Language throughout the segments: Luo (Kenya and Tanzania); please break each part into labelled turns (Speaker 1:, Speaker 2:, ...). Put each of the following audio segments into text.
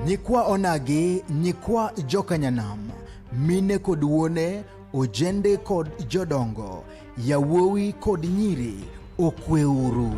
Speaker 1: Nyikwa onagi, nyikwa jokanyanam, mine kod wuone, ojende kod jodongo, yawuowi kod nyiri, okweuru.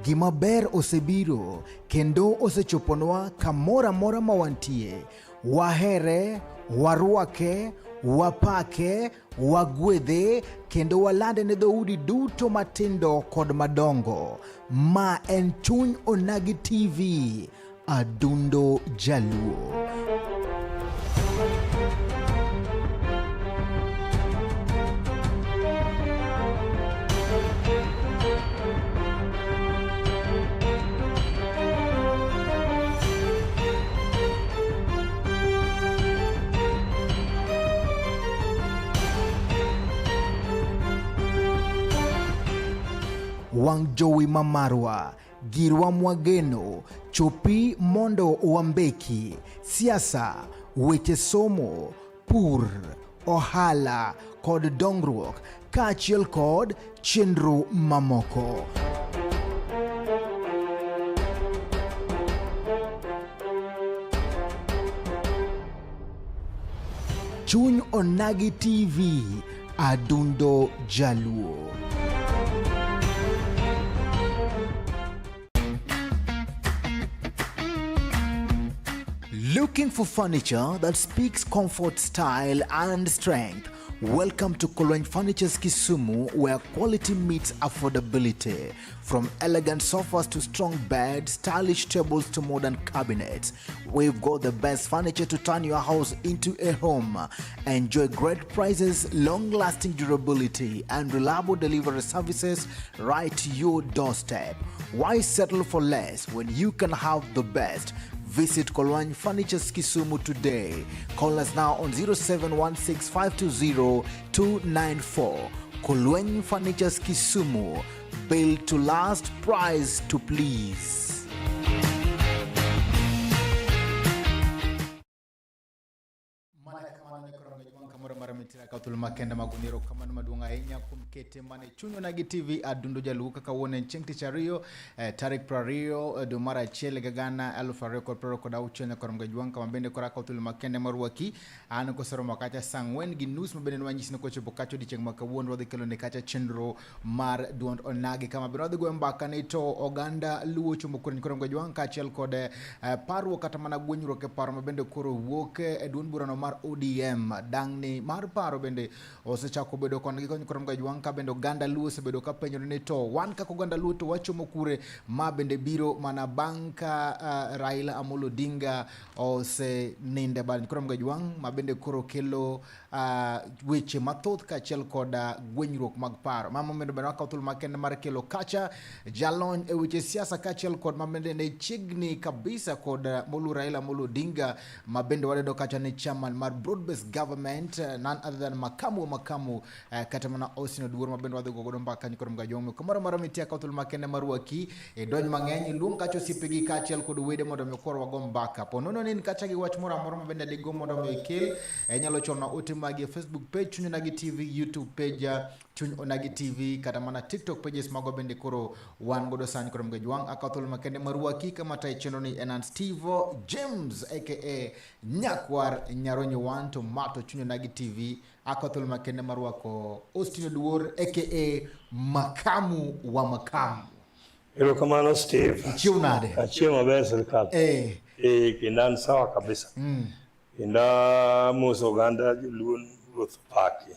Speaker 1: Gima ber osebiro kendo osechoponwa kamoro amora ma wantie. Wahere, warwake, wapake, wagwedhe kendo walande ne dhoudi duto matindo kod madongo. Ma en Chuny Onagi TV, Adundo Jaluo. Wang' jowi ma marwa, girwa mwageno, chopi mondo wambeki, siasa, weche somo, pur, ohala kod dongruok kaachiel kod chenro mamoko. Chuny Onagi TV, Adundo Jaluo. Looking for furniture that speaks comfort, style, and strength? Welcome to Kolweny Furnitures Kisumu, where quality meets affordability. From elegant sofas to strong beds, stylish tables to modern cabinets, we've got the best furniture to turn your house into a home. Enjoy great prices, long lasting durability, and reliable delivery services right to your doorstep. Why settle for less when you can have the best? Visit Kolwany Furnitures Kisumu today. Call us now on 0716520294. Kolwany Furnitures Kisumu, built to last, price to please. Mana kamano ne koro ng'ech kamoro mar mitira ka thuolo makende mag oniero kamano maduong' ahinya kuom kete mane chuny onagi TV adundo jaluo kaka wuon en chieng' tich ariyo tarik 20 dwe mar achiel higa gana 2026 nyaka romga jwang' kama bende koro akawo thuolo makende mar rwaki an koseromo kacha saa 4:30 ma bende nwanyisi ni kochopo kacha odiechieng' ma kawuono wadhi kelo ne kacha chenro mar duond onagi kama bende wadhi goyo mbaka ni to oganda luo chomo kure koro Ngojwang' kaachiel kod parruok kata mana gwenyruok e paro ma bende koro wuok e duond burano mar ODM. Dang'ni mar paro bende osechako bedo koni gi koni koro Ngojwang' ka bende oganda luo osebedo ka penjore ni to wan kaka oganda luo to wachomo kure ma bende biro mana bang' ka Raila Amolo Odinga oseninde bal koro Ngojwang' ma bende koro kelo weche mathoth kaachiel kod gwenyruok mag paro. Mama omedo bende wakawo thuolo makende mar kelo kacha jalony e weche siasa kaachiel kod ma bende ne chiegni kabisa kod moluor Raila Amolo Odinga ma bende waneno kacha ni chairman mar broad based government, none other than makamu wa makamu, kata mana Austin Oduor ma bende wadhi go godo mbaka kanyo kod mgajong'o kamoro amora mitie. Akawo thuolo makende mar rwaki e donj mang'eny iluong kacha osiepegi kaachiel kod wede mondo mi koro wago mbaka. Po nono ni in kacha gi wach moro amora ma bende digo mondo mi ikel, inyalo chorona ote magi e Facebook page Chuny Onagi TV, YouTube page Chuny Onagi TV, kata mana TikTok pages mago bende koro wan godo sani kod mgajwang'. Akawo thuolo makende mar rwaki kama tayo chenro ni en an Steve James aka Nyakwar Nyaronyo wan to mato Chuny Onagi TV. Akawo thuolo makende mar rwako Austin Oduor aka Makamu wa Makamu.
Speaker 2: Erokamano Steve.
Speaker 1: Ichiew nade?
Speaker 2: Achiew maber sirkal. Eh, kendo an sawa kabisa. Kendo amoso oganda joluo ruoth opaki.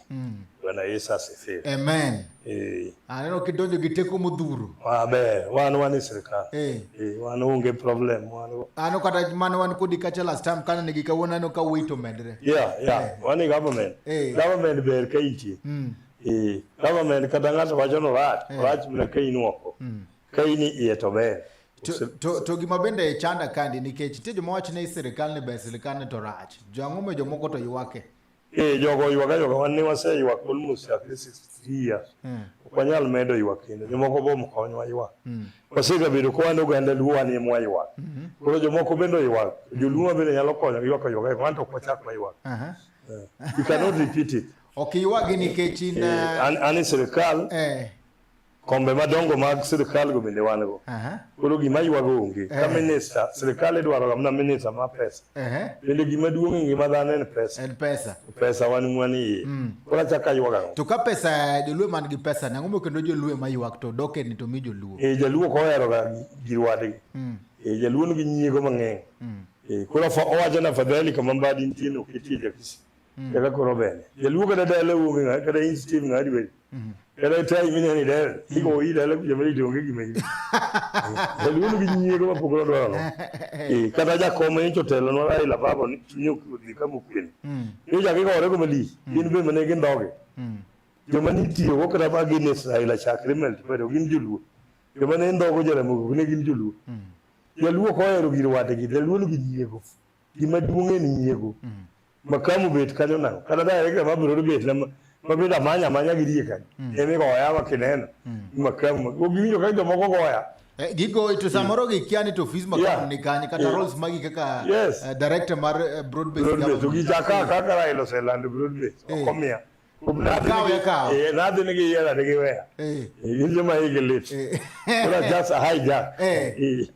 Speaker 2: Bwana Yesu asifiwe.
Speaker 1: Amen. Aneno kidonjo gi teko modhuro.
Speaker 2: Maber, wan e sirkal. Eh, wan onge problem wan.
Speaker 1: Ano kata mane wan kodi kacha last time kana nigi kawuono aneno ka weight omedre.
Speaker 2: Yeah. Wan e government. Government ber ka intie. Government kata ng'ato wacho ni orach, orach mana ka in oko. Ka in iye to ber.
Speaker 1: To gima bende chanda kandi nikech nitie joma wacho ni sirikal ni ber, sirikal ni to rach. Jo ang'o momiyo jomoko to ywake?
Speaker 2: Jogo ywak aywaka, wan ne waseywak almost chakre 63 years. Ok wanyal medo ywak kendo. Jomoko bo konywa ywak. Wasegabedo ka wan oganda Luo wan ema waywak. Koro jomoko bende oywak. Joluo ma bende nyalo konyo ywak aywaka, wan to ok wachak waywak. You cannot repeat it.
Speaker 1: Ok iywagi nikech in
Speaker 2: An e sirikal, kombe madongo mag sirikal go bende wan go. Koro gima ywago onge. Ka minister, sirikal idwaro ga mana minister ma pesa. Bende gima duong' e ngima dhano en pesa.
Speaker 1: En pesa.
Speaker 2: Pesa wan mwan iye. Koro achako aywago ang'o?
Speaker 1: To ka pesa joluo man gi pesa, nang'o momiyo kendo joluo ema ywak to doke ni to mi joluo?
Speaker 2: Jaluo ok ohero ga gir wadgi. Jaluo nigi nyiego mang'eny. Koro owacho ni afadhali kama Mbadi nitie no oketie Jakisi. Kaka koro bende. Jaluo kata dala onge ng'a kata in Steve ng'a dweri. Kata tai mineno i dala, igo i dala kucha malich onge gima in. Jaluo nigi nyiego mapok nodwaro no. Kata jakom nyocha otelonwa Raila Baba ni chunye odhi kama okwe ni. Nyocha gigore go malich. Gin be mane gindhoge. Joma nitiyogo kata ma against Raila chakre Melkibet gin joluo. Joma ne ndhogo Jaramogi ne gin joluo. Jaluo ok ohero gir wadgi, jaluo nigi nyiego. Gima duong' en nyiego. Makamu bet kanyo nang'o? Kata director ma biro bet na ma bende amanya amanya gi rie kanyo. Emi goya ma kineno. Makamu. Ok giwinjo ka jomoko goya.
Speaker 1: Gigoyi to samoro gikia ni to ofis makamu ni kanye kata roles magi kaka director mar broad based
Speaker 2: Broad based. To
Speaker 1: government.
Speaker 2: gichaka kaka Raila oselando broad based. Ok omiya.
Speaker 1: Kaw ya kaw.
Speaker 2: Nadhi ni giyiera ni giweya. Gin joma igi lit. Koro just a hijack.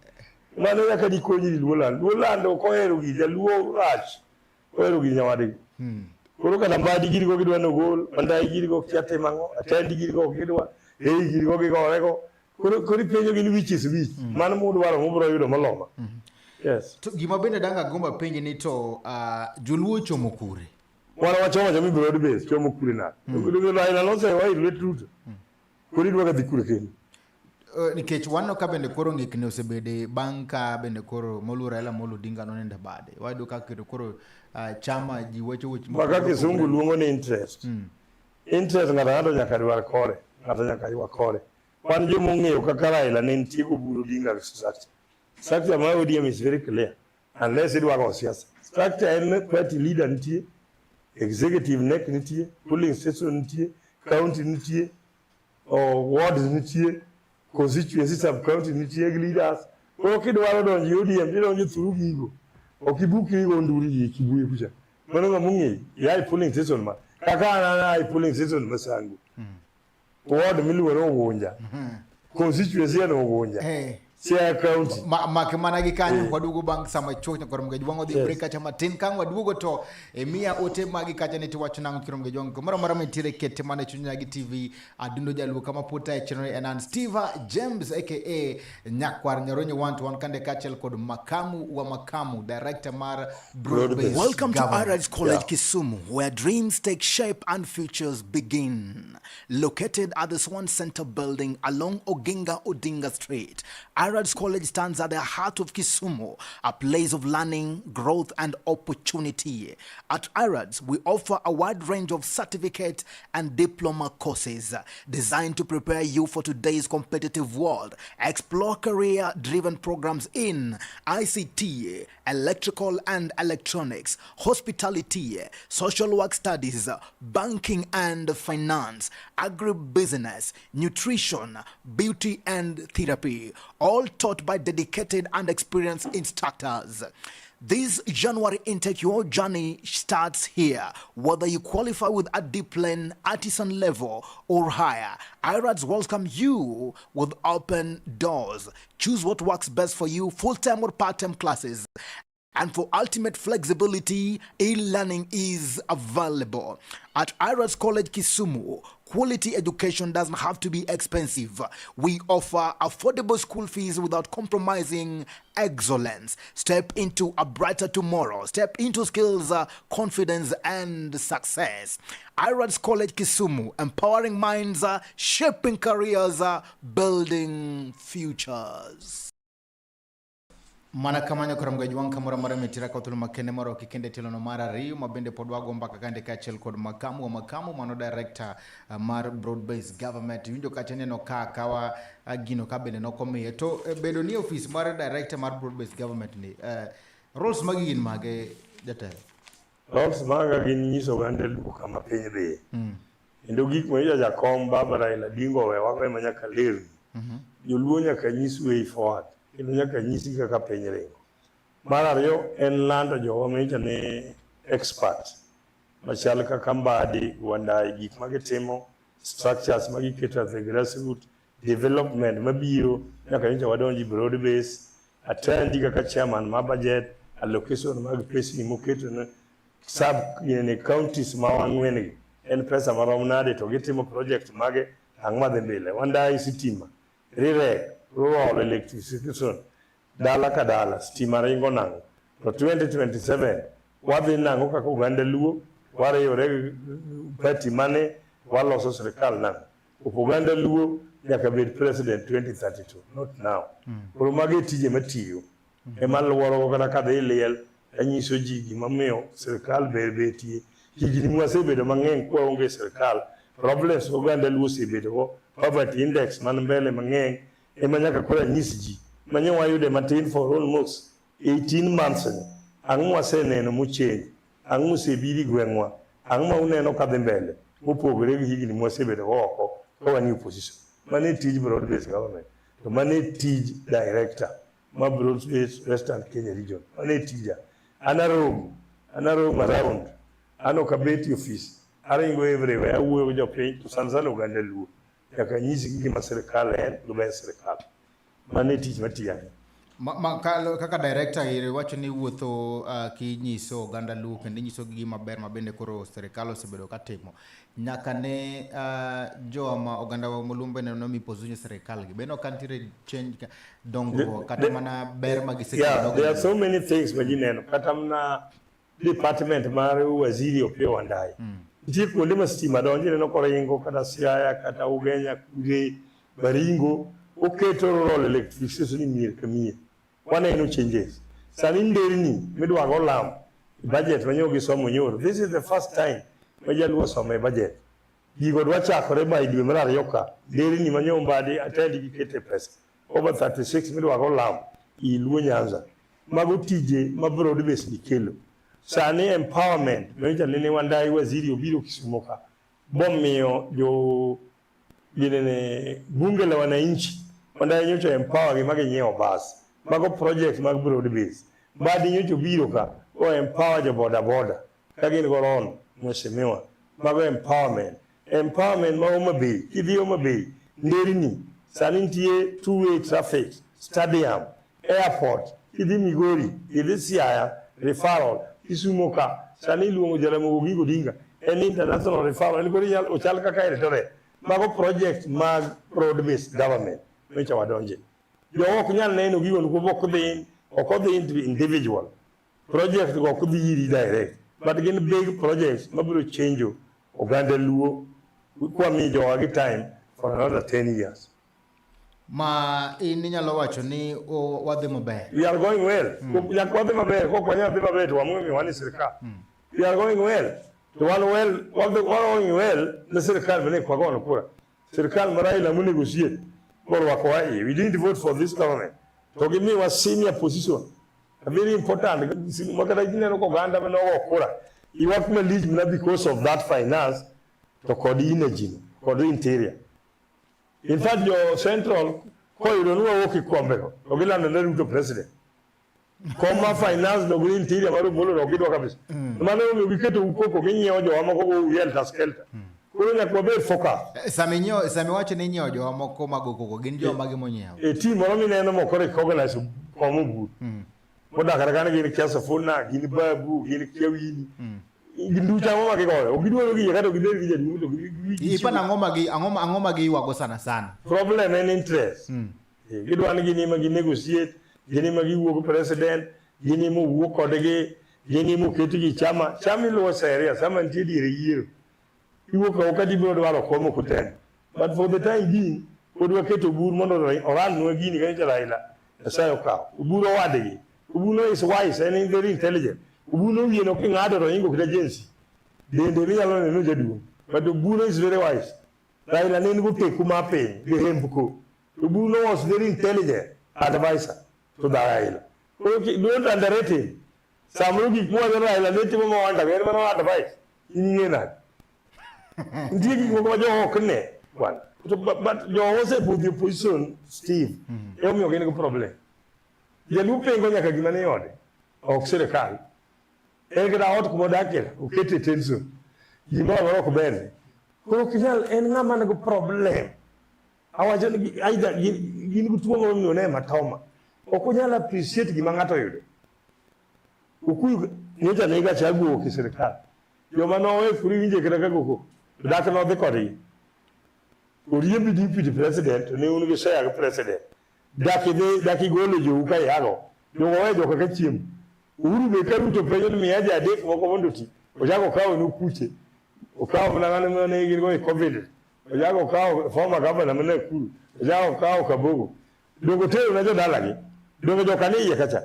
Speaker 2: Mano kaka dikonyi gi Luo Land. Luo Land ok ohero gi jaluo rach. Ohero gi nyawadgi. Koro kata Mbadi giri go gidwa nogol, Mandai giri go kia timo ang'o, Atendi giri go ok gidwa, Ei giri go gigore go. Koro koro ipenjo gi ni which is which. Mano mudwaro mubiro yudo moloma. Yes.
Speaker 1: To gima bende dang' agombo apenji ni to joluo ochomo kure?
Speaker 2: Wan wachomo achoma ni broad base, chomo kure nade? Raila nosewa ir lwet Ruto. Koro idwa ga dhi kure kendo.
Speaker 1: Nikech waneno ka bende koro ng'ikni osebede bang' ka bende koro moluor Raila Amolo Odinga nonindo e bade. Wayudo ka kendo koro chama ji wacho weche
Speaker 2: Maka
Speaker 1: mopogore
Speaker 2: kisungu
Speaker 1: opogore.
Speaker 2: luongo ni interest. Interest ng'ato ng'ato nyaka dwar kore, ng'ato nyaka ywa kore. Wan joma ong'eyo kaka Raila ne nitie goburu Odinga structure. Structure mar ODM is very clear. Unless idwaro siasa. Structure en party leader nitie, executive NEC nitie, polling station nitie, county nitie, wards nitie, constituency sub county nitie gi leaders. Koro kidwaro donjo e ODM tidonjo through gigo. Ok ibukri go nduri gi kibuye kucha. Mano ng'ama ong'eyi, ia e polling station ma. Kaka an an a e polling station ma Sango. Ward miluongo ni Ugunja. Constituency en Ugunja. Siaya County.
Speaker 1: Mak mana gi kanyo waduogo bang' sama chuok nyakoro mgeji wang' odhi break kacha matin kang' waduogo to imiya ote magi kacha ni tiwacho nang'o kiro mgeji wang' kamoro amora mantiere kete mana e chuny Nyagi TV Adundo Jaluo kama pod tayo chenro en an Steve James aka Nyakwar Nyaronyo 1 to 1 kande kaachiel kod Makamu wa Makamu director mar Broad Based
Speaker 3: Welcome to
Speaker 1: Government.
Speaker 3: Araj College Kisumu, where dreams take shape and futures begin. Located at the Swan Center building along Oginga Odinga Street, Araj College stands at the heart of Kisumu, a place of learning, growth, and opportunity. At Araj, we offer a wide range of certificate and diploma courses designed to prepare you for today's competitive world. Explore career-driven programs in ICT, electrical and electronics, hospitality, social work studies, banking and finance, agribusiness, nutrition, beauty and therapy, all taught by dedicated and experienced instructors. This January intake, your journey starts here. Whether you qualify with a discipline, artisan level, or higher, IRADS welcome you with open doors. Choose what works best for you, full-time or part-time classes. And for ultimate flexibility, e-learning is available. At IRADS College Kisumu, quality education doesn't have to be expensive. We offer affordable school fees without compromising excellence. Step into a brighter tomorrow. Step into skills, confidence, and success. IRADS College Kisumu, empowering minds, shaping careers, building futures.
Speaker 1: Mana kamano koro mgaji wang' kamoro amora mitira ka thuolo makende moro kikende tielo mar ariyo ma bende pod wago mbaka kande kaachiel kod makamu wa makamu mano director mar broad based government. Iwinjo kacha neno ka kawa gino ka bende nokomiye to bedo ni ofis mar director mar broad based government ni roles magi gin mage jatelo?
Speaker 2: Roles maga gin nyiso oganda Luo kama piny dhiye. Kendo gik ma nyocha jakom Baba Raila Odinga owewago ema nyaka lerni. Joluo nyaka nyis way forward kendo nyaka nyisgi kaka piny ringo. Mar ariyo en lando jowa manyocha ne expert. machal kaka Mbadi, Wandayi, gik ma gitimo, structures ma giketo at the grassroots, development mabiro nyaka nyocha wadonji broad base, attendi kaka chairman ma budget, allocation mag pesni moketo ne sub ne counties ma wang'wen gi en pesa marom nade to gitimo project mage ang' madhi mbele. Wandayi sitima, RIREC, rural electrification, dala ka dala stima ringo nang'o to 2027 wadhi nang'o kaka oganda Luo wariwore gi party mane waloso sirikal nang'o oganda Luo nyaka bed president 2032 not now. Koro mago e tije matiyo ema luoro kata kadhi liel anyiso ji gimomiyo sirikal ber betie. Higni mwasebedo mang'eny kwaonge sirikal, problems oganda Luo osebedo go, poverty index man mbele mang'eny ema nyaka koro anyis ji manyo wayude matin for almost 18 months ni. Ang'o waseneno mochange? Ang'o mosebiro e gweng'wa? Ang'o ma uneno kadhi mbele mopogore gi higni mwasebedo go oko ka wan e opposition? Mano e tij broad based government. To mano e tij director ma broad based Western Kenya region. Mano e tija. An aroam, an aroam around. An ok abet e ofis. Aringo everywhere, awuoyo gi jopiny to sana sana oganda Luo. Nyaka anyisgi gima sirikal en gi ber sirikal. Mano e tich matiyo ahinya.
Speaker 1: Kaka director ire wacho ni wuotho kinyiso oganda Luo kendo inyiso gi gima ber ma bende koro sirikal osebedo ka timo. Nyaka ne jowa ma oganda wa moluo bende nomi position e sirikal gi. Bende ok nitiere change dongruok kata mana ber ma gisekelo.
Speaker 2: Yeah, there are so many things ma ji neno. Kata mana department mar waziri Opiyo Wandayi. Nitie kuonde ma stima donjo ineno koringo kata Siaya kata Ugenya kure Baringo oketo rural electrification e mier ka mier. Waneno changes. Sani nderni midwa go lam budget ma nyo gisomo nyoro. This is the first time ma Jaluo osomo e budget. Gigo dwa chakore by dwe mar ariyo ka. Nderni ma nyo Mbadi atendi gikete pesa. Over 36 midwa go lam i Luo Nyanza. Mago tije ma broad base ni kelo. Sani empowerment manyicha nene Wandayi waziri obiro Kisumo ka bomiyo jo ginene bunge la wananchi Wandayi nyocha empower gi maginyiewo bas. Mago project mag broad base. Mbadi nyocha obiro ka o empower jo boda boda ka gin go loan mheshimiwa. Mago empowerment. Empowerment ma Homa Bay, kidhi Homa Bay, nderni sani nitie two way traffic, stadium, airport, kidhi Migori, idhi Siaya, referral, Kisumo ka, sani iluongo Jaramogi Oginga Odinga, en international referral, en koro ochal kaka Eldoret. Mago project mag broad based government nyocha wadonje. Jogo ok nyal neno gigo nikech ok odhi ok odhi into individual. Project go ok dhi iri direct, but gin big projects mabiro change oganda Luo kwamiyo jowa gi time for another 10 years.
Speaker 1: Ma in inyalo wacho ni wadhi maber.
Speaker 2: We are going well. Nyaka wadhi maber, kok wanyal dhi maber to wang'o wan e sirikal. We are going well. To wan well, wadhi going well ne sirikal mane kwagono kura. Sirikal ma Raila mo negotiate borwakowa iye. We didn't vote for this government. To gimiwa senior position. A very important. Makata gineno ko oganda mane ogo kura. Iwak malich mana because of that finance to kod energy no, kod interior. In fact, jo Central koyudo ni wawuok e kombego to gilando ne Ruto president. Kom ma finance no gi interior mar Omolo no ok gidwa kabisa. Mano emomiyo giketo ukoko ginyiewo jowa moko go helter skelter. Koro nyaka wabed focus.
Speaker 1: Sama inyiewo sama iwacho ni inyiewo jowa moko mag okoko gin jowa mage monyiew?
Speaker 2: E team moro mineno moko recognize kom Oburu. Modak kata kanyo gin kia Sifuna, gin Babu, gin kia Winnie. Gin duto ang'o ma gigoyo? Ok gidwaro gi kata ok gibed gi jaduong' to
Speaker 1: Iparo ang'o ma gi ang'o ma giywago sana sana?
Speaker 2: Problem en interest. Gidwa ni gin ema gi negotiate, gin ema giwuok president, gin ema owuo kodgi, gin ema oketgi chama. Chama iluwo sheria, sama nitie diere yiero. Iwuok oko kata ibiro dwaro kom ok otem. But for the time being, pod waketo Oburu mondo orannwa gini kanyo cha Raila, Nyasaye okawo. Oburu owadgi. Oburu is wise, en very intelligent. Oburu wiye no king'ado to oingo kata agency. Dende minyalo neno jaduong'. But Oburu is very wise. Raila ne en goteku mar piny gi hembko. Oburu was very intelligent advisor to the Raila. Koro don't underrate him. Samoro gik mwacho Raila ne timo ma wanda en mana advice. In ing'e nade? Nitie gik moko ma jogo ok ne. Bwana. To but jogo osepudho opposition Steve. Emomiyo gin gi problem. Jaluo pingo nyaka gima ni ode. Ok sirikal. En kata ot kuma odakie okete tension. Gimoro amora ok berne. Koro ok inyal en ng'ama nigi problem. Awacho ni either gin gi tuo moro miluongo ni hematoma. Ok unyal appreciate gima ng'ato oyudo. Okuyu nyocha ne Gachagua owuok e sirkal. Joma nowe koro iwinje kata ka koko. To dak nodhi kodgi. Oriembi deputy president to ne un gi share gi president. Dak idhi dak igolo jou ka iago. Donge owe joka ka chiemo. Uhuru be ka Ruto penjo ni miya ji adek moko mondo oti. Ochako okawo ne okuche. Okawo mana ng'ano mane gin go e Covid. Ochako okawo former governor ma Nakuru. Ochako okawo Kabogo. Donge otero ne jodalagi. Donge joka ni iye kacha.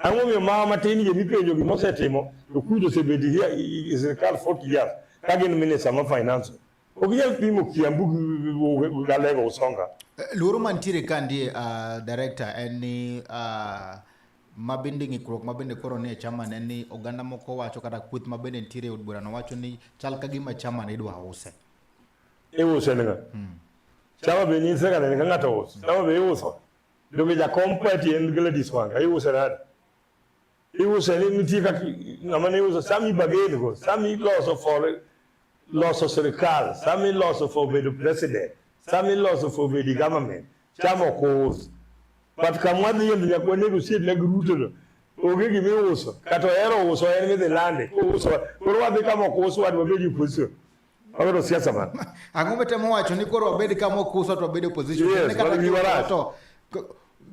Speaker 2: Ang'o momiyo mawa matin gi mipenjo gima osetimo to Kujo osebet e sirkal 40 years ka gin minister ma finance. Ok inyal pimo Kiambu gi Alego Usonga.
Speaker 1: Luoro mantiere ka ndie director en ni ma bende ng'ikruok ma bende koro nie chama en ni oganda moko wacho kata kweth ma bende nitiere e od burano wacho ni chal ka gima chama ne idwa use.
Speaker 2: Iuse ne ng'a? Chama be nyise ka neno ka ng'ato uso. Chama be iuso. Donge jakom party en Gladys Wanga, iuse nade? Iuse ni nitie kaka ng'ama ne iuso, sama ibagain go, sama iloso for loso sirkal, sama iloso for bedo president, sama iloso for bedo government, chama ok us. But kama wadhiye to nyaka wa negotiate ne gi Ruto to onge gima iuso. Kata ohero uso en midhi lande. Ouso, koro wadhi kama ok us wadwa bedo opposition. Wabiro siasa man.
Speaker 1: Ang'o mitemo wacho ni koro wabed kama ok uswa to wabed opposition?
Speaker 2: Yes,
Speaker 1: Kata
Speaker 2: wan gi warach.
Speaker 1: to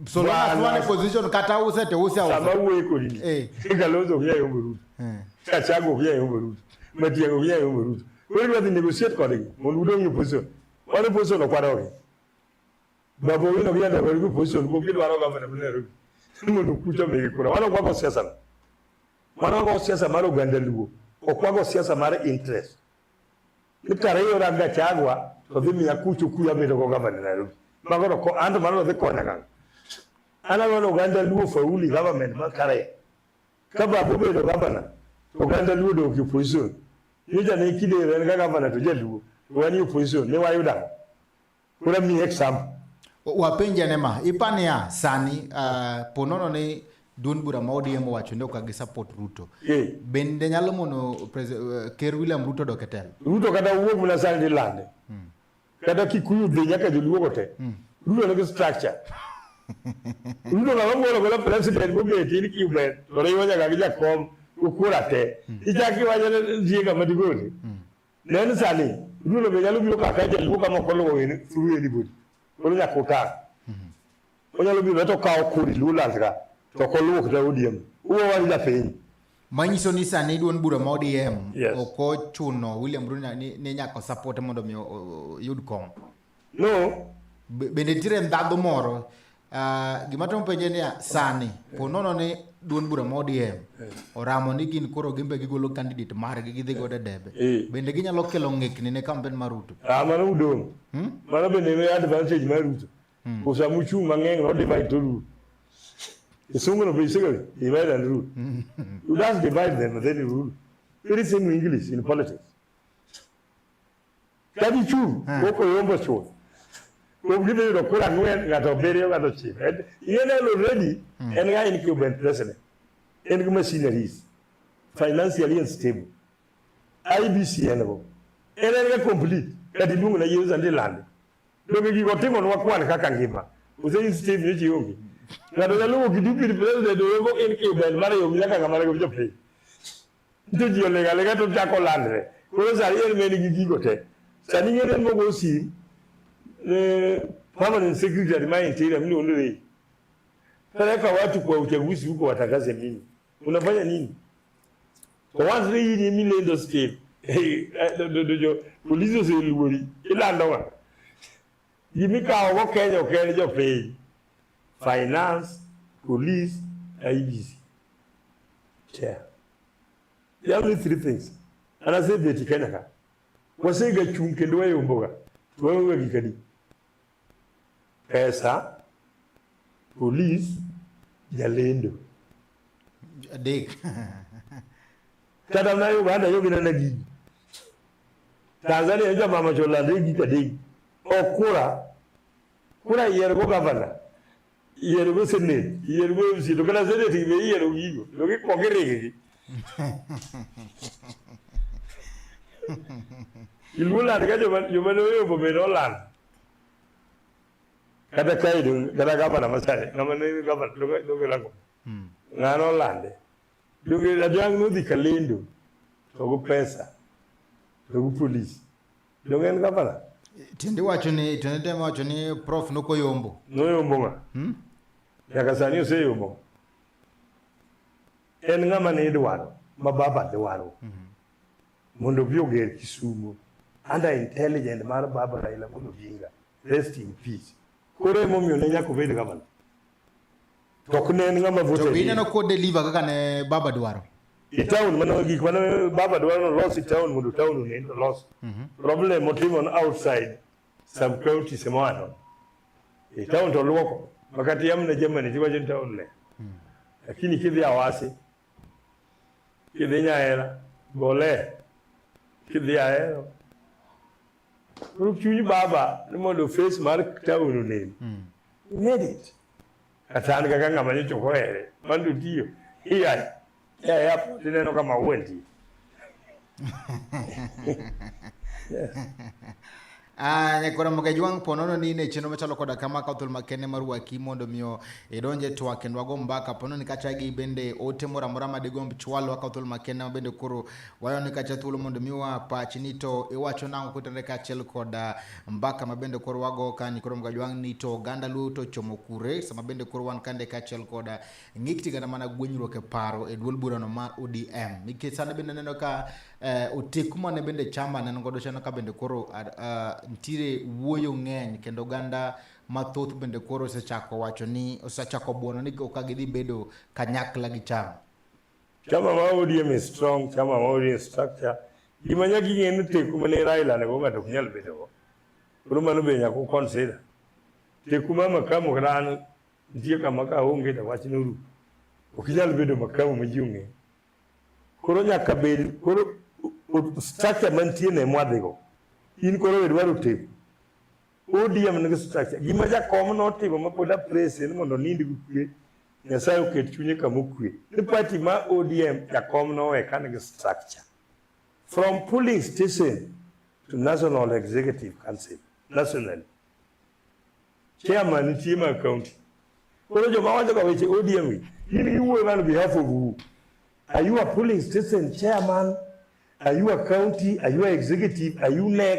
Speaker 1: so long as wan e position kata use to use
Speaker 2: Sama
Speaker 1: ausa.
Speaker 2: awuoyo kodi ni.
Speaker 1: Eh.
Speaker 2: Kalonzo ok nyal yombo Ruto. Gachagua ok nyal yombo Ruto. Matiang'i ok nyal yombo Ruto. Koro idwa dhi negotiate kodgi mondo udong' e opposition. Wan e opposition ok wadogi. Babu Owino ok nyal dok e opposition kuom gidwaro gavana ma Nairobi. Mondo kucha omigi kura. Wan ok wago siasa no. Wan wago siasa mar oganda Luo. Ok wago siasa mar interest. Ni kare iyuda Gachagua to dhi miya kucho kuyo abedo go gavana Nairobi. Mago to ko anto mano dhi konya kang'o? An adwaro ni oganda Luo fauli government ma kare. Ka Babu obedo gavana to oganda Luo odok e opposition. Nyocha ne Kidero en ga gavana to jaluo to wan e opposition ne wayudo ang'o? Koro amiyi example.
Speaker 1: Wapenje ane ma, ipaniya sani ponono ni duond bura ma ODM owacho ni ok gi support Ruto.
Speaker 2: Eh.
Speaker 1: Bende nyalo mono Ker William Ruto dok e telo?
Speaker 2: Ruto kata wuok mana sani dhi lande. Kata Kikuyu dhi nyaka joluo go te. Ruto nigi structure. Ruto ng'ama golo gola president mobet in Cuban to riwo nyaka gi jakom kura te. Ichak iwacho ni nitie kama digole. Ne ni sani Ruto be nyalo biro kaka jaluo kama ok oluwo through anybody. Koro nyaka utang'. Onyalo biro to okawo kodi Luo land ka to ok oluwo kata ODM. Uwo wan japiny.
Speaker 1: Manyiso ni sani duond bura ma ODM
Speaker 2: Yes.
Speaker 1: ok ochuno William Ruto ni nyaka support mondo mi oyud kom.
Speaker 2: No.
Speaker 1: Bende nitiere ndhadhu moro gima temo penje niya sani po nono ni duond bura ma ODM oramo ni gin koro gin be gigolo candidate margi gidhi godo e debe. Bende ginyalo kelo ng'ikni ne campaign mar Ruto.
Speaker 2: Ah, mano udong'. Mano bende en advantage mar Ruto. Kosa muchung' mang'eny no divide to rule. Kisungu no basically divide and rule. You just divide them and then you rule. Very same English in politics. Ka gichung' ok oyombo chuth. Kuom gidhi yudo kura ang'wen, ng'ato abiriyo, ng'ato ochiko. Ing'e ni en already en ng'a incumbent president. En gi machineries. Financially unstable. IBC en go. En en ga complete. Kata iluongo na yiero sani ilande. Donge gigo timonwa kwan kaka ngima. Ose in Steve nyocha ionge. Ng'ato nyalo wuok gi deputy president oyombo incumbent mar yom nyaka ng'ama nigi jopiny. To ji oling' aling'a to chako landre. Koro sani en ma en gi gigo te. Sani ing'e ni en mogo sim ne permanent secretary ma interior miluongo ni Ray. Peleka watu kwa uchaguzi huko watangaze mimi. Unafanya nini? To once ni in emilendo Steve. Jo polisi oseluori ilando ng'a? Gimikawo go Kenya ok en jopiny. Finance, police, IEBC. Chair. There are only three things. And asebet Kenya ka. Wasega chung' kendo wayomboga. To waonge gik adi? Pesa, police, jalendo.
Speaker 1: Adek.
Speaker 2: Kata mana Uganda yo ginene gigi. Tanzania jo mama cho landre gik adek. Ok kura. Kura yiero go gavana. Yiero go senate, yiero go MC, to kata senate be iyiero gigo. To gikuongo iring gi. Iluo land ka joma ne oyombo bende oland. Kata kae kata gavana masani ng'ama ne gavana donge lango. Ng'ano olande. Donge Ajwang' nodhi kalendo to gi pesa to gi polis. Donge en gavana?
Speaker 1: Tiende wacho ni tiende temo wacho ni prof nokoyombo.
Speaker 2: Noyombo ng'a? Nyaka sani oseyombo. En ng'ama ne idwaro ma baba dwaro. Mondo obi oger Kisumo under intelligent mar baba Raila Amolo Odinga. Rest in peace. Koro emomiyo ne nyaka obed gavana. To ok ne en ng'ama vote.
Speaker 1: To be ineno ko deliver kaka ne baba dwaro?
Speaker 2: E town mano gik mane baba dwaro no los e town mondo town onen to los. Problem motimo outside sub county semano. E town to luoko. Makati yamne Germany tiwacho ni town ler. Lakini kidhi Awasi, kidhi Nyaera, gole, kidhi Ahero. Koro chuny baba ni mondo face mar town onen. He made it. Kata an kaka ng'ama nyocha ok ohere, mano to tiyo. Iya, iya airport ineno ka maua nitie.
Speaker 1: Ah, nyakora Mogajwang' po nono ni in e chenro machalo koda kama ka thuolo makende mar waki mondo miyo idonje twak kendo wago mbaka po nono ni kacha gi bende ote moro amora ma digomb chwalwa ka thuolo makende ma bende koro wayo ni kacha thuolo mondo miwa pachi ni to iwacho nang'o kotenore kaachiel kod mbaka ma bende koro wago ka nyikoro Mogajwang' ni to oganda Luo to ochomo kure sama bende koro wan kande kaachiel kod ng'ikti kata mana gwenyruok e paro e duol burano mar ODM nikech sani bende aneno ka oteku mane bende chama ne godo chano ka bende koro nitiere wuoyo ng'eny kendo oganda mathoth bende koro osechako wacho ni osechako buono ni ok gidhi bedo kanyakla gi chama.
Speaker 2: Chama ma ODM is strong, chama ma ODM structure. Gima nyaka ing'e ni teku mane Raila nigo ng'ato ok nyal bedo go. Koro mano be nyaka u consider. Teku ma Makamu kata an nitie kama ka aonge to wach norumo. Ok inyal bedo Makamu ma ji ong'eyo. Koro nyaka bed koro structure mantie no ema wadhigo. In koro we dwaro teku. ODM nigi structure. Gima jakom notimo ma pod aprese ni mondo onind gi kwe, Nyasaye oket chunye kama okwe. Ni party ma ODM jakom nowe ka nigi structure. From polling station to National Executive Council, nationally. Chairman nitie mag county. Koro joma wacho ga weche ODM gi, gin giwuoyo on behalf of who? Are you a polling station chairman? Are you a county? Are you a executive? Are you NEC?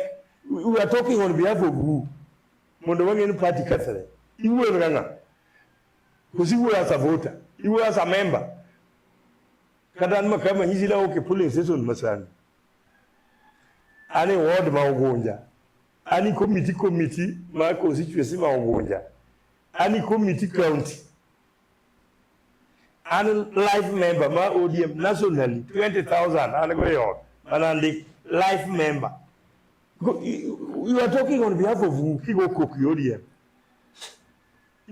Speaker 2: We are talking on behalf of who? Mondo wang'e ni party kethre. Iwuoyo ga ng'a? Koso iwuoyo as a voter? Iwuoyo as a member? Kata an makama nyisi na ok e polling station masani. An e ward ma Ugunja. An e committee ma constituency ma Ugunja. An e committee county. An life member ma ODM nationally 20,000 an go e ot mana andik life member. You are talking on behalf of who? Kigo koki ODM.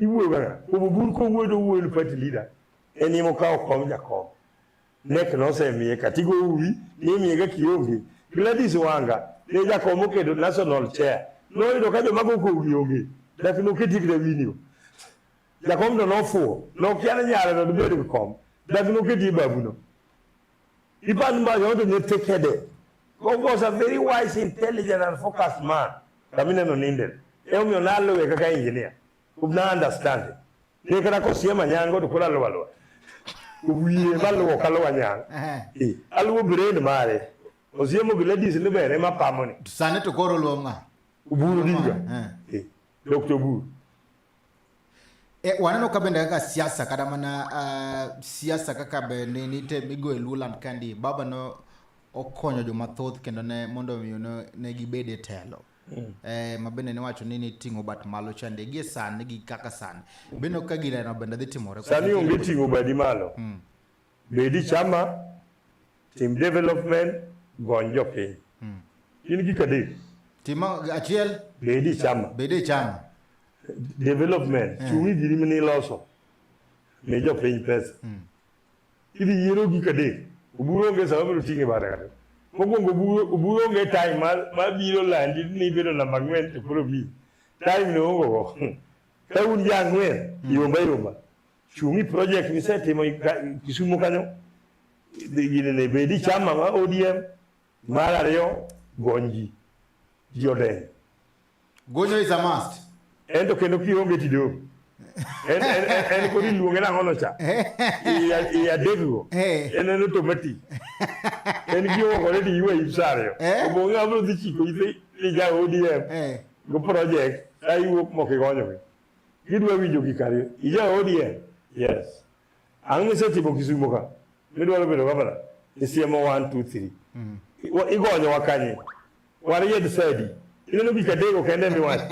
Speaker 2: Iwuoyo kaka kuom Oburu kowuoyo to owuoyo ni party leader. En ema okawo kom jakom. NEC nosemiye katigo uwi ne imiye ga kionge. Gladys Wanga ne jakom oketo national chair. Noyudo ka joma go kogi onge. Dak noketi kata winio. Jakom to nofuwo. Nokia ni nyare to dibed gi kom. Dak noketi e babuno. Ipan mbayo to ne tekede. Was a very wise, intelligent and focused man. Kama ineno ninde. Emomiyo naluwe kaka engineer. Na understand. Ne kata kosiemo Anyango to koro aluwo aluwa. Wiye maluwo ok aluwo Anyango. Aluwo brain mare. Osiemo Gladys ni ber ema pamo ni.
Speaker 1: Sani to koro oluwo ng'a?
Speaker 2: Oburu Odinga. Dr. Oburu.
Speaker 1: Waneno ka bende kaka siasa kata mana siasa kaka bende nite migo e Luoland kandi baba no okonyo joma thoth kendo ne mondo omiyo ne gibed e telo. Ma bende niwacho ni niting'o bat malo chande gie sani gi kaka sani bende ka gineno bende dhi timore.
Speaker 2: Sani onge ting'o badi malo. Bedi chama, tim development, gony jopiny. In gik adek.
Speaker 1: Tim achiel.
Speaker 2: Bedi chama.
Speaker 1: Bedi chama.
Speaker 2: Development, chung'i giri miniloso. Mi jopiny pesa. Idhi yiero gik adek. Oburu onge sama biro ting'e bade kata. Mokwongo oburu onge time ma biro landi ni ibedo namba ang'wen to koro miyi. Time no onge go. Ka un jo ang'wen, yomba yomba. Chung'i project misetimo Kisumu kanyo. Gini ne bedi chama ma ODM mar ariyo gony ji. Ji odenyo.
Speaker 1: Gonyo is a must.
Speaker 2: En to kendo kionge tidong'. En en en, en koro iluonge nang'o no cha? I adekgo.
Speaker 1: Eh.
Speaker 2: En en automatic. En kiwuok kode to iywa ip sa ariyo.
Speaker 1: Eh.
Speaker 2: Obo ng'a biro dhi chiko ite ni ja ODM.
Speaker 1: Eh.
Speaker 2: Go project ka iwuok mok igonyogi. Gidwa winjo gik ariyo. Ija ODM? Yes. Ang'o misetimo Kisumo ka? Midwaro bedo gavana? Isiemo 1 2 3. Igonyowa kanye? Waried sadi. Ineno gik adego kende miwacho.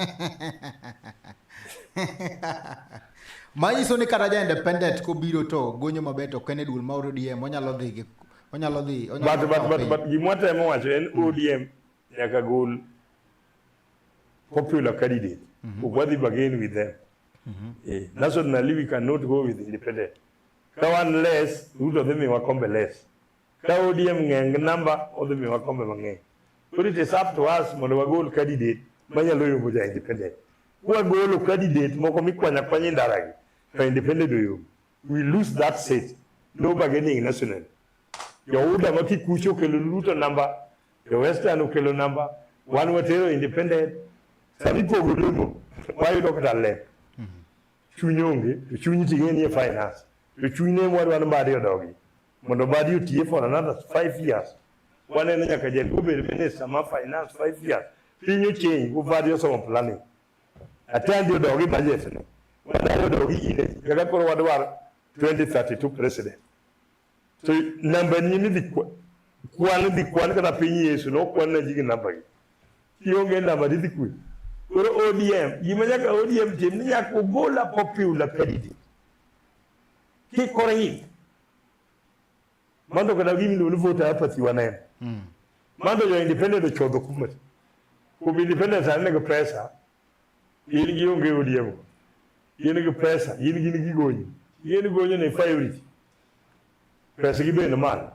Speaker 1: Manyiso ni kata ja independent kobiro to gonyo maber to ok en e duol mar ODM onyalo dhi gi onyalo dhi onyalo
Speaker 2: But but
Speaker 1: kawo
Speaker 2: but
Speaker 1: piny.
Speaker 2: but gima watemo wacho en ODM nyaka gol popular candidate. Ok wadhi bargain with them. Nationally we cannot go with independent. Ka wan less, Ruto dhi miwa kombe less. Ka ODM ng'eny gi namba, odhi miwa kombe mang'eny. Koro it is up to us mondo wagol candidate manyalo yombo ja independent. Kwagolo candidate moko mikwanyo akwanya e ndaragi, to independent oyombo. We lose that seat. No bargaining nationally. Jo-UDA ma Kikuchu okelo Ruto namba, jo Western okelo namba, wan watero independent. Sani pogo duto, wayudo kata lep. Chuny onge, to chuny ting'e ni e finance. To chuny ne wadwa ni Mbadi odogi. Mondo Mbadi otiye for another 5 years. Waneno nyaka jaluo bed minister ma finance 5 years. Piny ochange, go Mbadi osomo planning. Atandi odogi budget ne. Wadwaro odogi ine. Kaka koro wadwaro 2032 president. So namba ni midhi kwan dhi kwan kata piny Yesu nokwan na ji gi namba gi. Kionge namba tidhi kwe. Koro ODM, gima nyaka ODM tim ni nyaka ogol a popular candidate. Kik oring. Mano kata gima iluongo ni voter apathy waneno. Mano jo independent ochodho kuma. Kuom independent sani nigi pesa, in gi onge ODM go. In gi pesa, in gin gi gonyo. In gonyo ne priority. Pesa gi bende malo.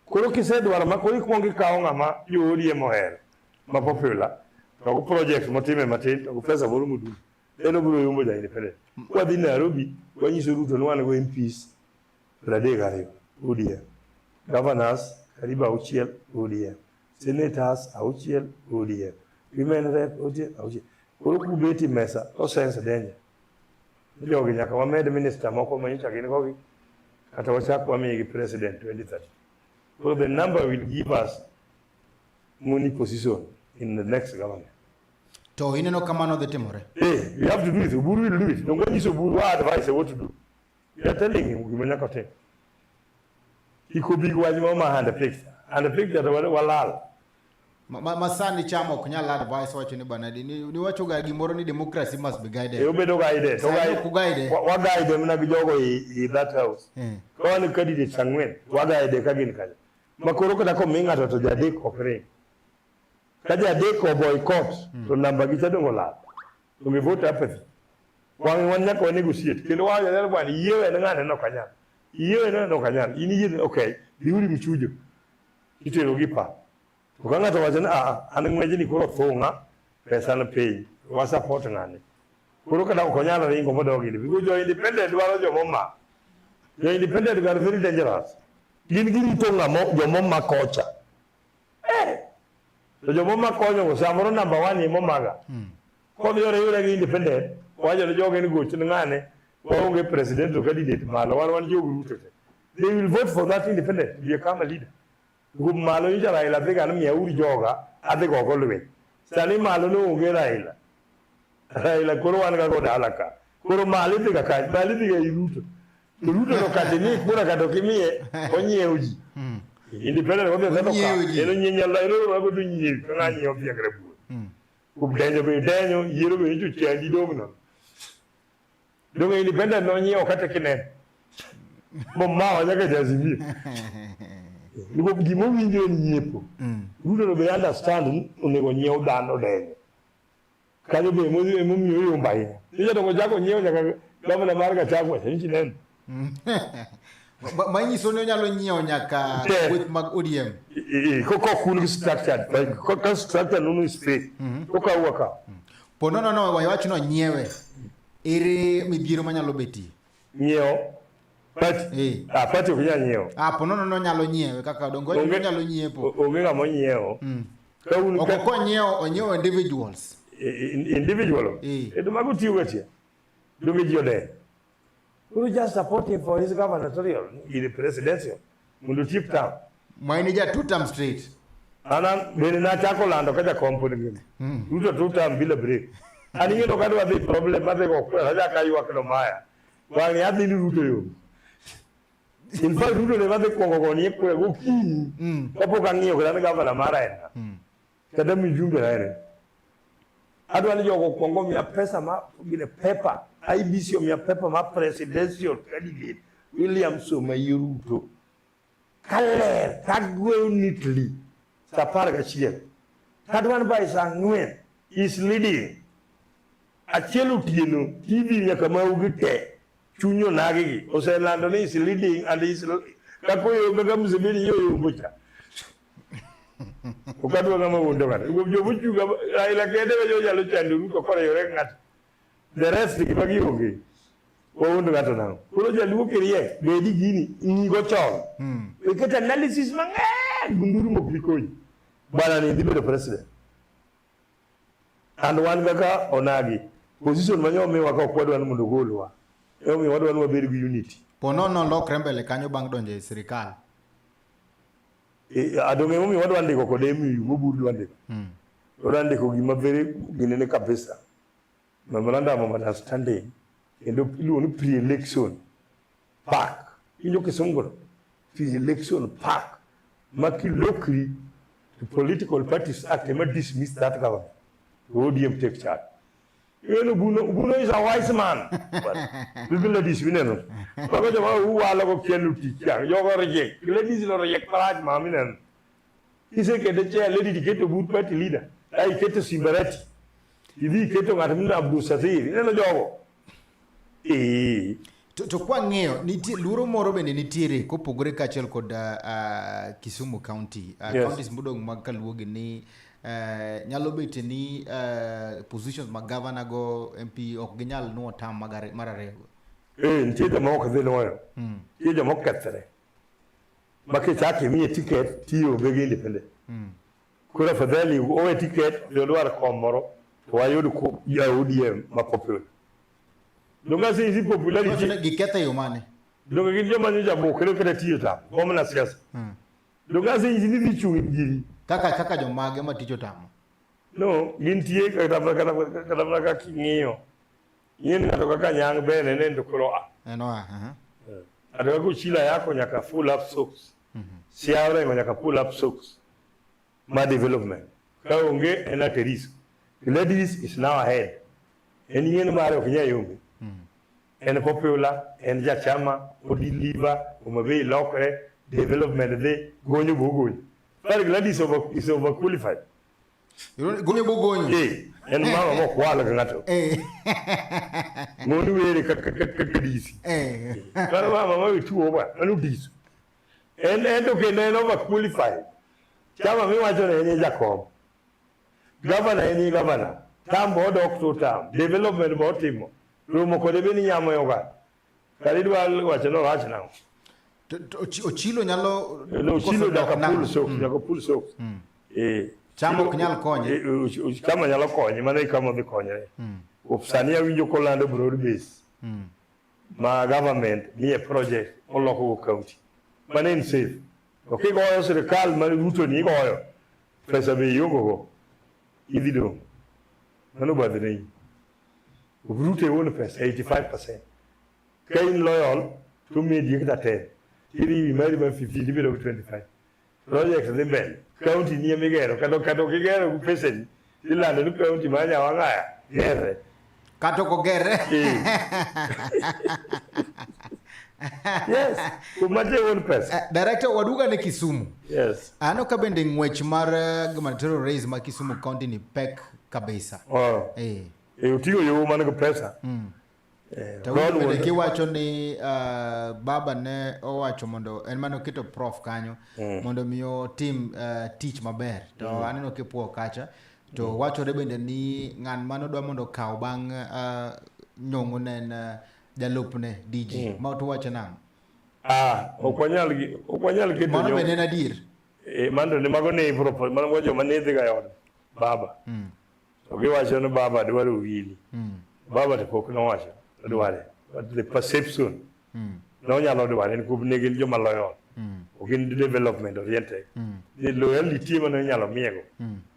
Speaker 2: Koro kisedwaro ma koro ikuongo ikawo ng'ama jo ODM ohero ma popular to go project motime matin to go pesa moro modung'. Then obiro yombo ja independent. Kwadhi Nairobi, wanyiso Ruto ni wan go MPs 32 ODM. Governors karibu auchiel ODM. Senators auchiel ODM. Women rep ODM auchiel. Koro kubet e mesa to sense danger. Jogi nyaka wamed minister moko manyocha gin go gi kata wachak wamigi president 2030. So the number will give us money position in the next government.
Speaker 1: To ineno kamano dhi timore.
Speaker 2: Hey, we have to do it. Oburu will do it. Donge wanyiso Oburu wa advise what to do. We are telling him gima nyaka otim. Kik obi gi wach moro ma hand picked. Hand picked to walal.
Speaker 1: Ma sani chama ok nyal advice wacho ni bana ni niwacho ga gimoro ni democracy must be guided.
Speaker 2: E obedo guided. To
Speaker 1: Sani ok uguide.
Speaker 2: Wa guide mana gi jogo i that house. Ka wan candidates ang'wen, wa guide ka gin kanyo. Ma koro kata komi ng'ato to jadek ok ring. Ka jadek o boycott to namba gi cha dong' olal. Onge vote apathy. Wang' wan nyaka wa negotiate. Kendo wawacho ni bwana yie wene ng'ane no ok anyal. Yie wene no ok anyal. In iyie okay, dhiuru mchujo. Itero gi pa. To ka ng'ato wacho ni ah, an ng'wejni koro thung'a, pesa ni piny, wa support ng'ani. Koro kata ok onyal ringo modog in. Because jo independent dwaro joma. Jo independent are very dangerous. Gin girito ng'ama joma kocha. Eh! To joma konyo go samoro number one emomaga. Kodhi oriwre gi independent, wacho ni jogi ni goch ni ng'ane, waonge presidential candidate malo, wan jog Ruto te. They will vote for that independent to become a leader. Kuom malo nyocha Raila dhi ga ni miyauru joga adhi go go lweny. Sani malo no onge Raila. Raila koro wan ga go dala ka. Koro malo idhi ga kanye? Malo idhi ga ir Ruto. To Ruto no kata imiye kura kata ok imiye, onyiewo ji. Independent odhi odhi to
Speaker 1: Onyiewo ji.
Speaker 2: En onyiewo nyalo en oromo go to nyiewi ka ng'a nyiewo piak rabuor. Kuom denyo be denyo, yiero be nyocha ochandi dong' nono. Dong' independent nonyiewo kata kineno. Momawa nyaka Jazimio. Nikop gima owinjo en nyiepo. Ruto no be understand ni onego nyiew dhano denyo. Kanyo be emomiyo oyombo ahinya. Nyocha to ochako nyiewo nyaka gavana mar Gachagua, sani chineno.
Speaker 1: Manyiso ni onyalo nyiewo nyaka kweth mag ODM.
Speaker 2: Koko kun gi structured, like ka structure nono is fake. Koka waka.
Speaker 1: Po no no no wach no nyiewe. Ere midhiero manyalo betie?
Speaker 2: Nyiewo. Party?
Speaker 1: Eh.
Speaker 2: Ah, party ok nyal nyiewo.
Speaker 1: Ah, po nono nonyalo nyiewe kaka dongo onyalo nyiepo.
Speaker 2: Onge ng'ama onyiewo. Ka un
Speaker 1: Ok
Speaker 2: ka
Speaker 1: konyiewo, onyiewo individuals.
Speaker 2: Individual.
Speaker 1: Eh.
Speaker 2: E to mago tiyo ga tia. Donge ji odenyo. Koro just support him for his gubernatorial, in presidential. Mondo otiek term.
Speaker 1: Maini ja two term straight.
Speaker 2: An an bende nachako lando ka jakom pod ngima. Ruto two term bila break. An ing'e ok adwa dhi problem madhi go kura achako aywak no maya. Wang'ni adhi ni Ruto yo. In fact Ruto ne madhi kuongo gonie kura gokinyi. Kapok ang'iyo kata ni gavana mara en ng'a. Kata mjumbe na en. Adwa ni jogo okuong omiya pesa ma gine paper. IEBC omiya paper ma presidential candidate William Samoei Ruto. Kaler kagweyo neatly sa 11. Kadwa ni by sa 4 is leading. Achiel otieno TV nyaka maugi te chuny onagi gi oselando ni is leading and is kakoyo kaka Museveni yo yombo cha. Ok adwa ng'ama wuondo ng'ato. Jomochung' Raila kende ema jonyalo chando Ruto koriwore gi ng'ato. The rest gima gionge. Wawuondo ng'ato nang'o? Koro jaluo kiriek, bedi gini, ng'igo chon. Iket analysis mang'eny, gunduru mok bi konyi. Bwana ni dhi bedo president. And wan kaka onagi, position ma nyomiwa ka ok wadwa ni mondo ogolwa. Emomiyo wadwa ni wabed gi unity.
Speaker 1: Po nono lokre mbele kanyo bang' donjo e sirikal.
Speaker 2: Adonge emomiyo wadwa ndiko kod MU, mobur dwa ndiko. Wadwa ndiko gima very ginene kabisa. Memorandum of understanding kendo iluongo ni pre-election pack. Iwinjo kisungu no? Pre-election pack ma kilokri to political parties act ema dismiss that government. To ODM take charge. Iweno Obuno, Obuno is a wise man. But Gladys mineno. Mago joma uwalo go kielo tich yang. Jogo riek. Gladys no riek marach ma mineno. Isekete chair lady tiketo but party leader. Ai iketo Simbarati. Idhi iketo ng'at mineno Abdul Sathir. Ineno jogo. Eh.
Speaker 1: To kwang'iyo nitie luoro moro bende nitiere kopogore kaachiel kod Kisumu County.
Speaker 2: Yes.
Speaker 1: Counties modong' mag kaluogi ni nyalo bet ni positions mag governor go MP ok ginyal nuo term mar ariyo go.
Speaker 2: Nitie joma ok dhi nuoyo. Nitie joma okethre. Ma kichako imiye ticket tiyombe gi independent. Koro afadhali owe ticket odhi odwar kom moro to wayud ja ODM ma popular. Donge aseyisi popularity.
Speaker 1: Wacho ni giketho e yo mane?
Speaker 2: Donge gin joma nyocha bukre kata tiyo tamo. Gomna siasa. Donge aseyisi ni dhi chung' e giri.
Speaker 1: Kaka jomage ma tich otamo?
Speaker 2: No, gintie kata mana kaka ing'iyo. Ing'e ni ng'ato kaka Nyang' bende ne to koro a.
Speaker 1: En oa. Aha.
Speaker 2: Ng'ato kaka Ochilo Ayako nyaka pull up socks. Sia Orengo nyaka pull up socks. Ma development. Ka onge en at a risk. Gladys is now ahead. En yien mare ok nyal yombe. En popular, en jachama, odeliver, Homa Bay lokre, development dhi, gonyo bo gonyo. But Gladys is overqualified.
Speaker 1: Gonyo bo gonyo.
Speaker 2: Eh, en mama mok wal ga ng'ato. Mondo were kaka disi. Kar mama ma tuo ba, mano diso. En to kendo en overqualified. Chama miwacho ni en e jakom. Governor en e governor. Tam bo odok to tam. Development bo otimo. Romo kode be ni nyamo e oganda. Kare idwa wacho ni orach nang'o?
Speaker 1: To Ochilo nyalo
Speaker 2: No, Ochilo
Speaker 1: koso
Speaker 2: nyaka
Speaker 1: dok nang'o?
Speaker 2: pull socks, nyaka pull socks.
Speaker 1: Chama ok nyal konye.
Speaker 2: Chama nyalo konye, mano e kama odhi konyore. Sani awinjo kolando broad base. Ma government miye project oloko go county. Mano en safe. To kigoyo sirikal mar Ruto ni igoyo, pesa be iongo go. Idhi dong'. Mano badhne in. Ruto e wuon pesa 85%. Ka in loyal, to medi kata 10. Iriwi mari mar 15 ibedo gi 25. Project dhi mbele. County ni emigero, kata ok igero gi pesani, ilando ni county mar Nyawang'aya gerre.
Speaker 1: Kata ok ogerre.
Speaker 2: Yes, kuom mache wuon pesa.
Speaker 1: Director, waduga ne Kisumu.
Speaker 2: Yes.
Speaker 1: Aneno ka bende ng'wech mar gubernatorial race ma Kisumu County ni pek kabisa.
Speaker 2: Oh. Oting'o yo man gi pesa.
Speaker 1: To winjo bende kiwacho ni baba ne owacho mondo en mane oketo prof kanyo mondo mi otim tich maber. To aneno kipuo kacha. To wachore bende ni ng'an mane odwa mondo okaw bang' nyong'o ne en jalupne DG. Ma to wacho nang'o?
Speaker 2: Ah, ok wanyal ok wanyal keto
Speaker 1: Mano bende en adier.
Speaker 2: Eh, mano ne mago ne propose, mano joma ne dhiga e od baba. To giwacho ni baba dwaro Owili. Baba to pok nowacho dware. But the perception nonyalo dware nikop ne gin joma loyal. Ok gin development oriented. The loyalty mane inyalo miyego.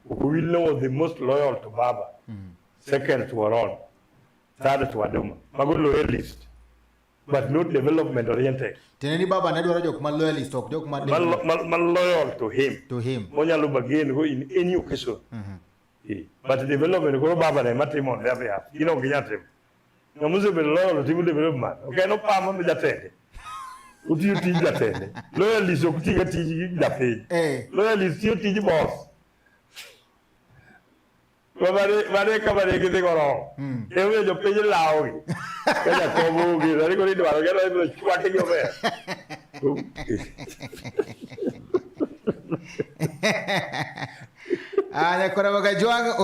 Speaker 2: Owili no was the most loyal to baba. Second to Oron. Third to Aduma. Mago loyalist. But not development oriented.
Speaker 1: Tiende ni baba ne dwaro jok ma loyalist ok jok ma
Speaker 2: Ma loyal to him.
Speaker 1: To him.
Speaker 2: Monyalo bargain go in any occasion. Eh, but development koro baba ne matimo on their behalf. Gin ok ginyal timo. Ng'ama osebedo loyal timo development. Ok en opamo ne jatende. Otiyo tij jatende. Loyalist ok tiga tij japiny. Loyalist tiyo tij boss. Mane kama ne gidhi go wrong. Emomiyo jopiny lawogi. Ka jakom onge, sani koro idwaro gi ibiro chwake gi omera.
Speaker 1: Ah, nyakwara Magajwang'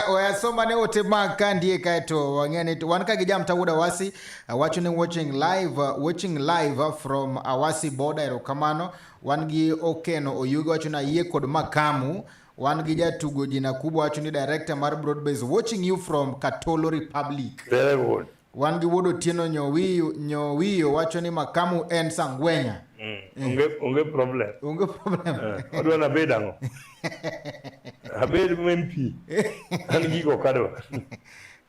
Speaker 1: oya soma ne ote mag ka ndie kaeto wang'e ni wan ka gi jam Tawuod Awasi wacho ni watching live from Awasi border, erokamano. Wan gi Okeno Oyugi wacho ni ayie kod Makamu. Wan gi jatugo jina kubwa wacho ni director mar Broadbase watching you from Katolo Republic.
Speaker 2: Very good.
Speaker 1: Wan gi wuod Otieno Nyowiyo wacho ni Makamu en Sangwenya.
Speaker 2: Onge problem.
Speaker 1: Onge problem.
Speaker 2: Odwa na abed ang'o? Abed MP. An gigo ok adwa.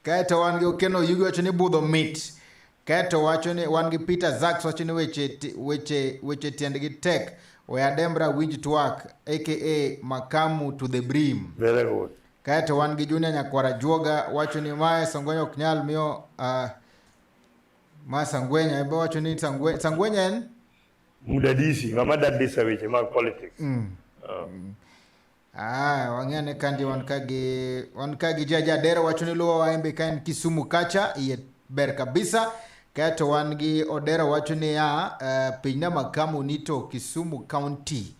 Speaker 1: Kaeto wan gi Okeno Oyugi wacho ni budho mit. Kaeto wacho ni wan gi Peter Zacks wacho ni weche tiendgi tek. We adembra winj twak aka Makamu to the brim.
Speaker 2: Very good.
Speaker 1: Kaeto wan gi Junior Nyakwara Juoga wacho ni mae Sangwenya ok nyal miyo ma Sangwenya ebe wacho ni Sangwenya en
Speaker 2: Mudadisi, ng'ama dadisa weche mag politics.
Speaker 1: Ah, wang'e ne kandi wan ka gi Jaja Dero wacho ni luwo waembe ka en Kisumu kacha iye ber kabisa. Kaeto wan gi Odero wacho ni ya pinyna Makamu ni to Kisumu County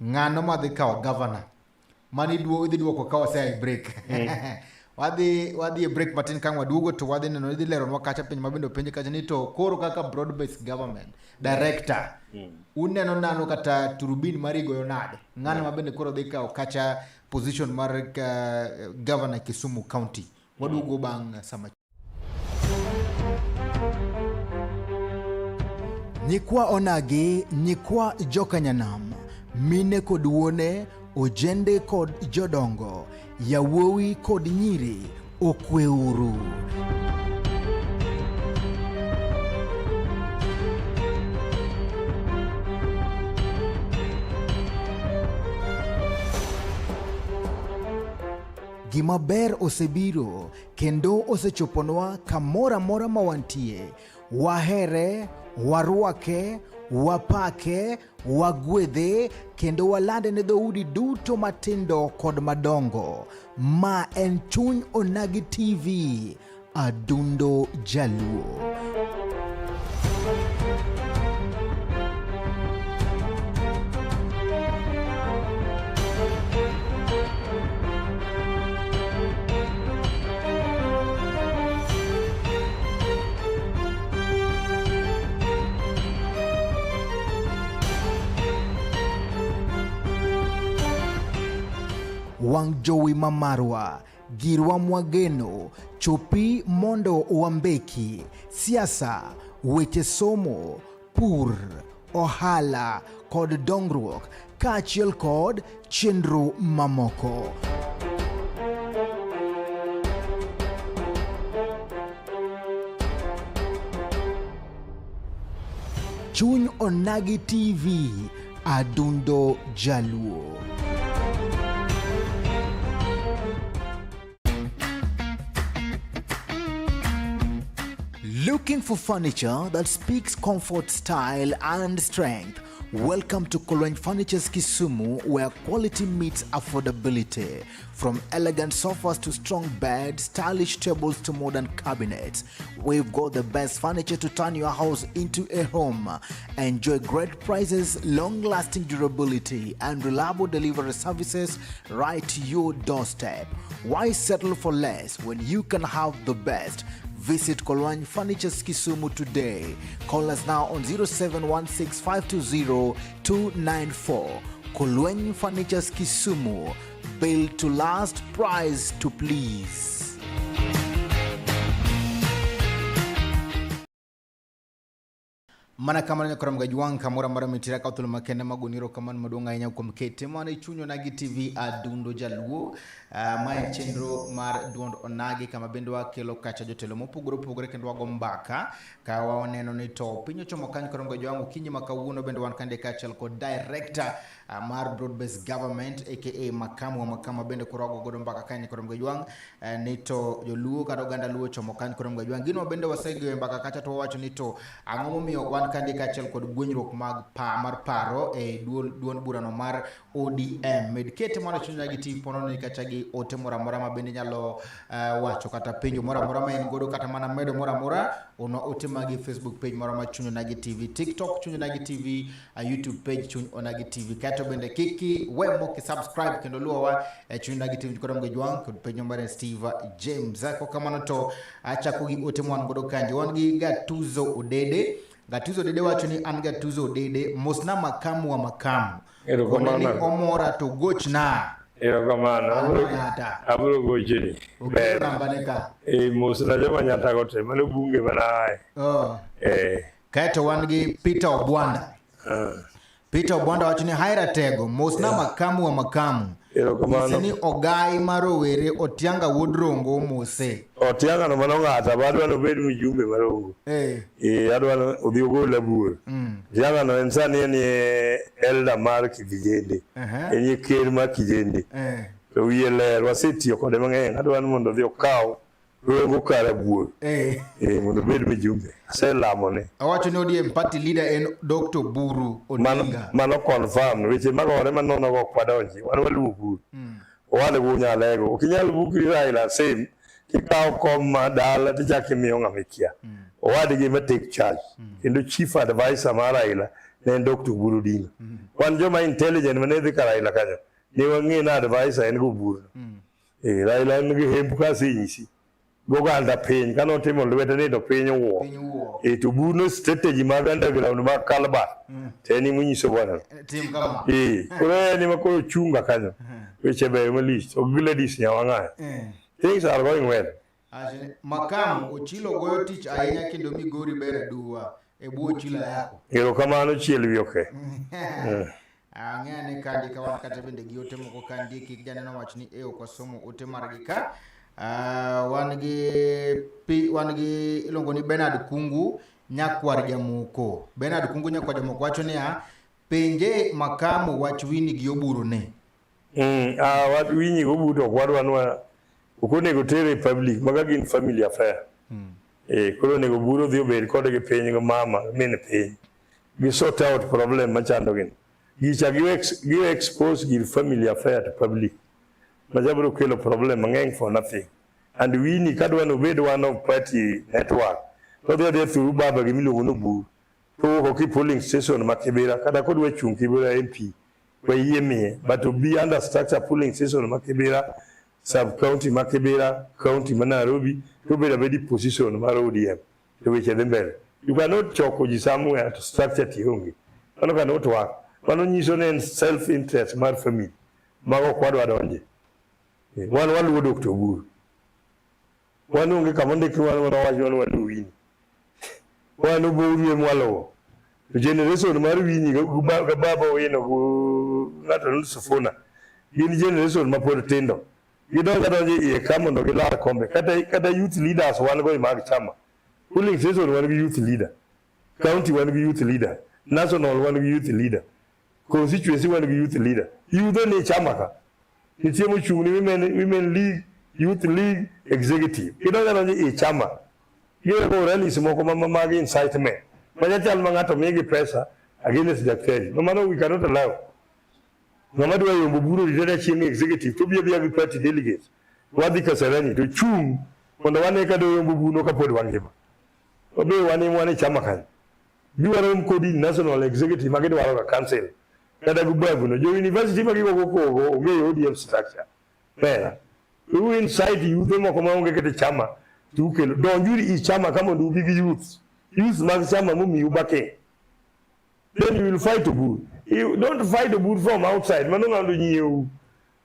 Speaker 1: ng'ano madhi kawo governor mani idhi duoko ka wasea e break. Wadhi e break matin ka waduogo to wadhi neno idhi leronwa kacha piny mabende openje kacha ni to koro kaka broad based government director uneno nano kata turubin mari goyo nade ng'ano mabende koro dhi kawo kacha position mar governor Kisumu County. Waduogo bang' sama Nyikwa onagi, nyikwa jokanyanam, mine kod wuone, ojende kod jodongo, yawuowi kod nyiri, okweuru. Gima ber osebiro kendo osechoponwa kamoro amora ma wantie. Wahere, warwake, wapake, wagwedhe kendo walande ne dhoudi duto matindo kod madongo. Ma en Chuny Onagi TV, Adundo Jaluo. Wang' jowi mamarwa, girwa mwageno, chopi mondo wambeki, siasa, weche somo, pur, ohala kod dongruok, kaachiel kod chenro mamoko. Chuny Onagi TV, Adundo Jaluo. Looking for furniture that speaks comfort, style, and strength? Welcome to Kolwen Furnitures Kisumu, where quality meets affordability. From elegant sofas to strong beds, stylish tables to modern cabinets, we've got the best furniture to turn your house into a home. Enjoy great prices, long-lasting durability, and reliable delivery services right to your doorstep. Why settle for less when you can have the best?
Speaker 3: Visit Kolwany Furnitures Kisumu today. Call us now on 0716 520 294. Kolwany Furnitures Kisumu. Built to last, price to please.
Speaker 1: Mana kamano nyakora Mgajwang' kamoro amora mitira ka thuolo makende magoniro kamano maduong' ahinya kuom kete mana e chuny Onagi TV Adundo Jaluo. Ma en chenro mar duond Onagi kama bende wakelo kacha jotelo mopogore opogore kendo wago mbaka ka waneno ni to piny ochomo kany koro Mgajwang' okinyi ma kawuono bende wan kande kaachiel kod director mar broad based government aka makamu wa makamu bende koro wago godo mbaka kany koro Mgajwang' ni to joluo kata oganda luo ochomo kany koro Mgajwang' gino bende wasegoyo mbaka kacha to wawacho ni to ang'o momiyo wan kande kaachiel kod gwenyruok mag pa, mar paro e duond burano mar ODM. Med kete mondo chuny gi TV pono ni kacha gi ote moro amora ma bende nyalo wacho kata penjo moro amora ma en godo kata mana medo moro amora ono ote magi Facebook page moro ma Chuny Onagi TV, TikTok Chuny Onagi TV, YouTube page Chuny Onagi TV. Kato bende kiki we moki subscribe kendo luowa e Chuny Onagi TV kod Mgejwang' kod page mar Steve James. Ko kamano to achako gi ote mwan godo kanji. Wan gi Gatuzo Odede. Gatuzo Odede wacho ni an Gatuzo Odede, mosna makamu wa makamu.
Speaker 2: Erokamano.
Speaker 1: Kone ni omora to gochna.
Speaker 2: Erokamano.
Speaker 1: Abiro
Speaker 2: Abiro gochoni.
Speaker 1: Oketo nambane ka.
Speaker 2: Mosna joma Nyatago te, mano bunge mana aye.
Speaker 1: Oh. Kaeto wan gi Peter Obwanda. Peter Obwanda wacho ni hi Ratego, mosna makamu wa makamu.
Speaker 2: Erokamano.
Speaker 1: Nyise ni ogai mar rowere Otianga wuod Rongo mose.
Speaker 2: Otianga no mano ng'ata, ba adwa ni obed mjumbe mar Rongo. Adwa ni odhi ogol abuor. Otianga no en sani en e elder mar Kijende. En e ker mar Kijende. To wiye ler, wasetiyo kode mang'eny. Adwa ni mondo odhi okaw Rongo kar abuor. Mondo obed mjumbe. Aselamone.
Speaker 1: Owacho ni ODM party leader en Dr. Buru Odinga.
Speaker 2: Mano confirm. Weche magore manono go ok wadonji. Wan waluwo Buru. Owale go nyalego. Ok inyal bukri Raila same. Tikawo kom ma dala tichako imiyo ng'ama ikia. Owadgi ema take charge. Kendo chief advisor mar Raila ne en Dr. Oburu Odinga. Wan joma intelligent mane dhi ka Raila kanyo. Ne wang'e ni advisor en go Oburu. Raila en gi hemb ka asenyisi. Goganda piny, kane otimo lwete ni to piny owuo.
Speaker 1: Piny owuo.
Speaker 2: To Oburu strategy mag underground mag Kalba. To en ema onyiso bwana.
Speaker 1: Tim kama.
Speaker 2: Koro en ema koro chunga kanyo. Weche beyo malich. To Gladys Nyawang'aya. Things are going well.
Speaker 1: Ache, Makamu, Ochilo goyo tich ahinya kendo Migori ber aduwa e bwo Ochilo yako.
Speaker 2: Erokamano chiel wi oke.
Speaker 1: Ang'eyo ni ka ndika wan kata bende gi ote moko ka ndiki janeno wach ni e ok wasomo ote margi ka. Wan gi pi, wan gi iluongo ni Bernard Kungu nyakwar Jamoko. Bernard Kungu nyakwar Jamoko wacho niya, penje Makamu wach Winnie gi Oburu ne.
Speaker 2: Wach Winnie gi Oburu to ok wadwa nwa ok onego tere e public, maga gin family affair. Koro onego Oburu odhi obed kodgi piny gi mama min piny. Gi sort out problem machando gin. Gicha gi expose gir family affair to public. Macha biro kelo problem mang'eny for nothing. And Winnie kadwa ni obed one of party network, to odhi adhiya through baba gi miluongo ni Oburu. To owuok ki polling station ma Kibera, kata kodwa chung' Kibera MP, wayie miye. But obi under structure polling station ma Kibera, sub county ma Kibera, county ma Nairobi, to obedo abedi position mar ODM. To weche dhi mbele. You cannot choko ji somewhere to structure ti onge. Mano cannot work. Mano nyiso ni en self interest mar family. Mago ok wadwa donje. Wan waluwo Dr. Oburu. Wan onge kama ondik ni wan wawach wan waluwo Winnie. Wan Oburu ema waluwo. To generation mar Winnie gi baba Owino gi ng'ato ni Sifuna gin generation ma pod tindo. Gidonjo adonja iye ka mondo gilar kombe. Kata youth leaders wan go e mag chama. Polling station wan gi youth leader. County wan gi youth leader. National wan gi youth leader. Constituency wan gi youth leader. Youth ni chama ka. Nitie mochung' ni women league, youth league, executive. Gidonjo adonja e chama. Giweko rallies moko ma mag incitement. Macha chal ma ng'ato migi pesa against daktari. No mano we cannot allow. Ng'ama dwa yombo buro rite chieng' executive to obiro abira gi party delegates. Wadhi Kasarani to chung' mondo wane ka doyombo buno kapod wangima. Wabe wan ema wan e chama kanyo. Giwarom kodi national executive ma gidwaro ga council. Kata gi babu no. Jo university ma gigogo kogo onge ODM structure. Bera. U incite yudhe moko maonge kata chama. To ukelo donjuru i chama ka mondo ubi gi youth. Youth mag chama momiu backing. Then you will fight Oburu. You don't fight Oburu from outside. Mano ng'ato nyiewu.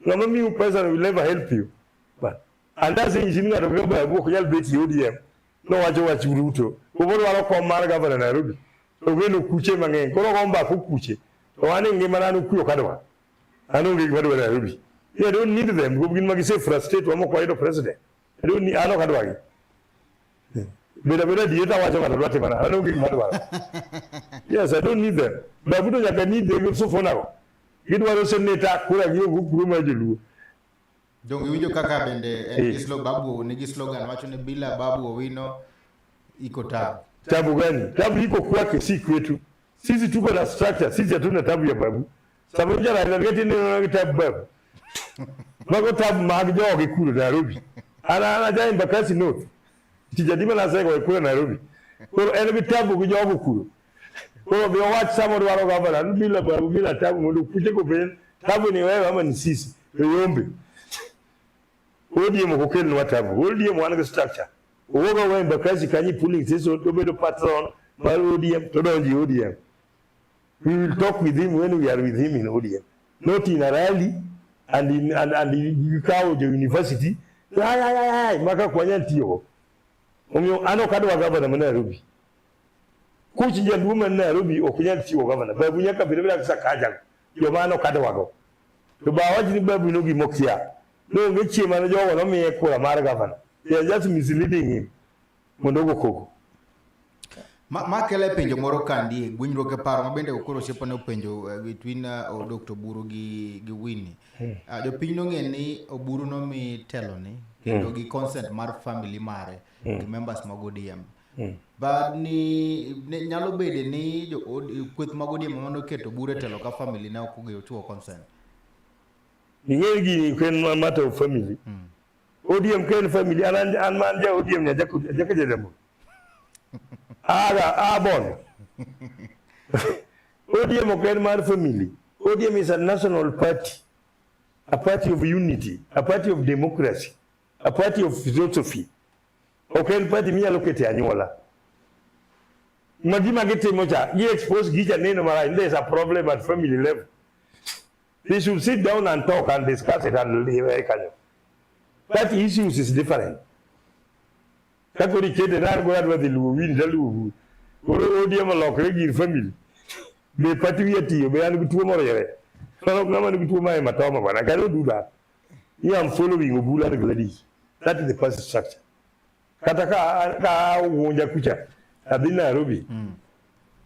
Speaker 2: Ng'ama miu pesa will never help you. But and that's it, ng'ato kaka Babu ok nyal bet e ODM. Nowacho wach Ruto. Oburu dwaro kom mar gavana Nairobi. To ogeno kuche mang'eny. Koro ogo mbaka okuche. To an e ngimana an okuyo ok adwar. An onge gima adwaro Nairobi. I don't need them. Gin ma gise frustrate wa mok wayudo president. I don't need, an ok adwargi. Beda beda dieta wacho ng'ato dwa timo nang'o? An onge gima adwaro. Yes, I don't need them. Babu to nyaka need them Sifuna go. Gidwaro senator kura gi onge kuro mar joluo.
Speaker 1: Donge iwinjo kaka bende en gi Babu nigi slogan wacho ni bila Babu Owino iko tabu.
Speaker 2: Tabu gani? Tabu iko kwake, si kwetu. Sisi tuko na structure, sisi hatuna tabu ya Babu. Sababu jara Raila geti ni gi tabu Babu. Mago tabu mag jogi kuro Nairobi. Ana ana ja Embakasi North. Tich adi mana asego e kura Nairobi. Koro en gi tabu gi jogo kuro. Koro bi owach sama odwaro gavana, bila Babu bila tabu mondo kuche go ben. Tabu ni wewe ama ni sisi. To yombe. ODM ok okelnwa tabu. ODM wan gi structure. Owuok awuoka Embakasi kanyo e polling station to obedo patron mar ODM to donjo e ODM. We will talk with him when we are with him in ODM. Not in a rally and in and gikawo jo university. Ay ay ay ay maka ok wanyal tiyogo. Omiyo an ok adwa gavana ma Nairobi. Kuch jaluo man Nairobi ok nyal tiyo gavana. Babu nyaka bed abeda gi Sakaja. Joma an ok adwago. To ba awach ni Babu no gima okia. Nonge chieng' mane jogo nomiye kura mar gavana. They are just misleading him mondo ogo koko.
Speaker 1: Ma kele penjo moro kandie winjruok e paro ma bende koro osiepa ne openjo between Dr. Oburu gi Winnie. Jopiny nong'e ni Oburu nomi telo ni kendo gi consent mar family mare gi members mag ODM. But ni ne, nyalo bede ni jo kweth mag ODM ema noketo Oburu e telo ka family ne ok ochiwo consent.
Speaker 2: Ing'eyo gini ok en matter of family. ODM ka en family, an man ja ODM ni ajaka Jaramogi. Aga abon. ODM ok en mar family. ODM is a national party, a party of unity, a party of democracy, a party of philosophy. Ok en party minyalo keto e anyuola. Ma gima gitimo cha, gi expose gicha neno marach, there is a problem at family level. They should sit down and talk and discuss it and leave kanyo. That issues is different. Ka koro ikete na an koro adwa dhi luwo Winnie taluwo Oburu. Koro ODM olokre gir family. Be party wiya tiyo, be an gi tuo moro yore. Mano ok ng'ama nigi tuo mar hematoma bwana. I cannot do that. Me I'm following Oburu and Gladys. That is the party structure. Kata ka wuonja kucha, adhi Nairobi.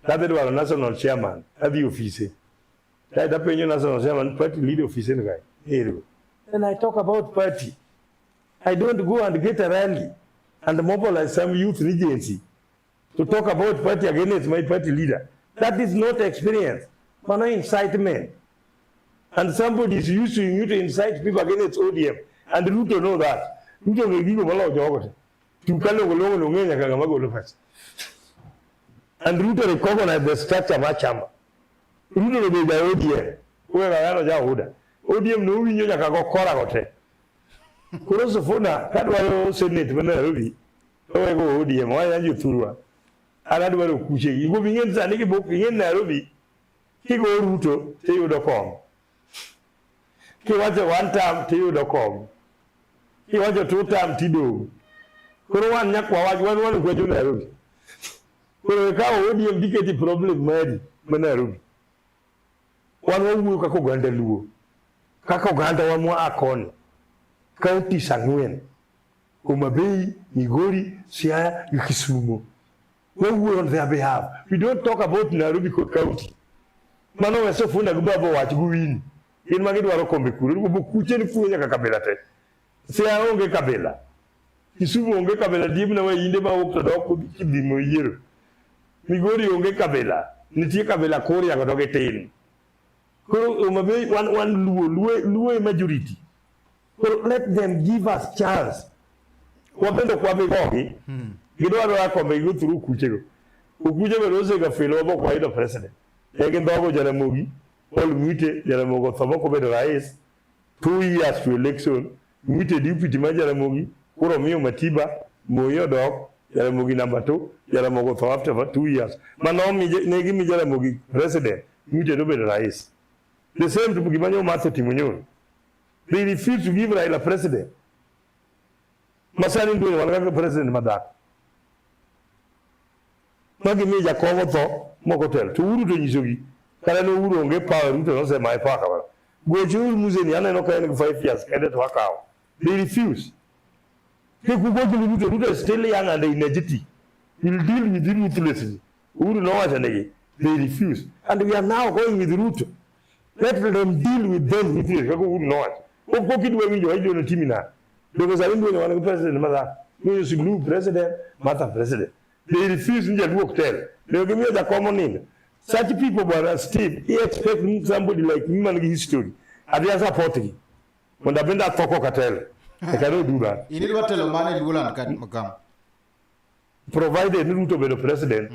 Speaker 2: Tadhi dwaro national chairman, adhi ofise. Kae apenjo national chairman, party leader ofise ni kae. Ero. Then I talk about party. I don't go and get a rally and mobilize some youth agency to talk about party against my party leader. That is not experience. Mano incitement. And somebody is using you to incite people against ODM. And Ruto know that. Ruto ng'e gigo moloyo jogo te. Tuk kalongo long'o no ong'e nyaka ng'ama golo pesa. And Ruto recognize the structure mar chama. Ruto no be ja ODM. Owe kaka ja UDA. ODM no winjo nyaka go kora go te. Koro Sifuna kadwaro senate ma Nairobi to wego ODM wanya jothurwa. An adwaro kuche gi. Go ing'e sani kibok ing'e Nairobi kigo Ruto tiyudo kom. Kiwacho one term tiyudo kom. Kiwacho two term tidong'. Koro wan nyaka wawach wan wan kwecho Nairobi. Koro ikawo ODM tiketi problem mari ma Nairobi. Wan wawuoyo kaka oganda Luo. Kaka oganda wa moa koni. Counties ang'wen. Homa Bay, Migori, Siaya gi Kisumo. Wawuoyo on their behalf. We don't talk about Nairobi County. Mano we Sifuna gi Babu owach gi Winnie. Gin ma gidwaro kombe kuro. Kuche ni kuo nyaka kabila te. Siaya onge kabila. Kisumu onge kabila diemna wainde ma wuok to dok kidhimo yiero. Migori onge kabila. Nitie kabila Kuria to gitin. Koro Homa Bay wan Luo, Luo e majority. Koro let them give us chance. Wabende ok wabigogi. Gidwaro dwara kombe gigo through kuchego. Okuche bende osega fail wa bok wayudo president. Ne gindhogo Jaramogi, Paul Mwite, Jaramogi otho mok obedo rais. 2 years to election, Mwite deputy mar Jaramogi, koro omiyo Matiba. Moi odok, Jaramogi number 2, Jaramogi otho after 2 years. Mano ne gimi Jaramogi president, Ngite nobedo rais. The same to gima nyo Martha otimo nyoro. They refuse to give Raila president. Masani ndio wan kaka president madhako. Magi Jakom otho moko telo. To Uhuru to nyisogi. Kata ne Uhuru onge power, Ruto nosemaye power kamano. Gocheuru Museni aneno ka en gi 5 years kende to akawo. They refuse. Kik ugoch ni Ruto, Ruto is still young and energetic. He'll deal with it ruthlessly. Uhuru nowacho negi. They refuse. And we are now going with Ruto. Let them deal with them ruthlessly. Kaka Uhuru nowacho. Pok idwa winjo wach no timi na. Because sani dwenyo wan gi president madhako. Dwenyo Suluhu president, Martha president. They refuse ni jaluo ok tel. Ne gimiyo jakom onindo. Such people, bwana Steve, he expect somebody like me man gi history. Adhi support gi. Mondo abende atho kok atelo. I cannot do that.
Speaker 1: In idwa telo mane e Luoland ka makam?
Speaker 2: Provided ni Ruto obedo president,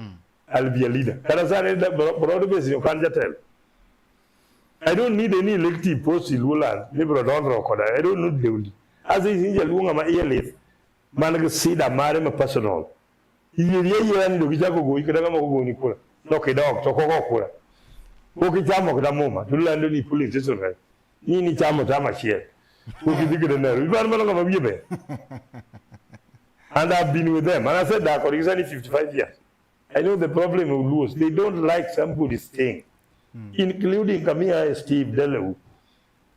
Speaker 2: I'll be a leader. Kata sani broad base ok an jatelo. I don't need any elective post in Luoland ni bro dondruok koda. I don't need lewni. As in jaluo ng'ama iye lit man gi sida mare ma personal. Yieri ayiera ni dog ichako goyi kata ng'ama ok ogoni kura. Nok idok to ok ogo kura. Pok ichamo kata muma to ilando ni polling station kae. Ni nichamo tam achiel. Pok idhi kata Nairobi. Iparo mano ng'ama wiye ber. And I've been with them. And I said that for sani 55 years. I know the problem of Luos. They don't like somebody staying, including Kamia Steve Deleu.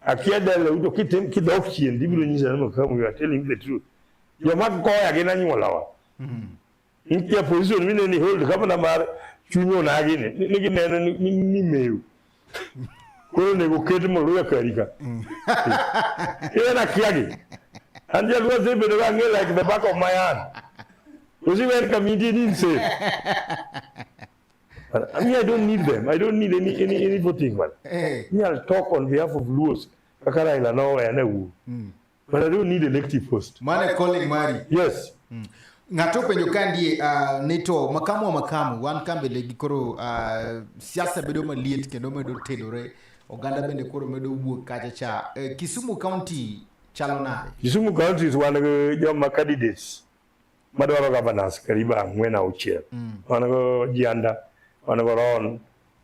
Speaker 2: Akia Deleu to kitim kidok chien dibiro nyisa ni kama you are telling the truth. Joma koya gin anyuolawa. Nitie position mineno ni hold kama mar chuny onagi ni ni gineno ni mew. Koro onego ket moluya kari ka. En akia gi. An jaluo asebedo ka ang'e like the back of my hand. Usiwer kamiti ni safe. But I mean, I don't need them. I don't need any voting man. Me, I'll talk on behalf of Luos. Kaka Raila noweya ne wuo. But I don't need elective post.
Speaker 1: Mano e calling mari.
Speaker 2: Yes.
Speaker 1: Ng'ato openjo ka ndie ni to makamu wa makamu wan ka mbele gi koro siasa bedo maliet kendo medo tenore oganda bende koro medo wuok kacha cha. Kisumu County chalo nade?
Speaker 2: Kisumu County is wan gi joma candidates madwaro governors karibu ang'wen auchiel. Wan go Jianda, wan go Ron,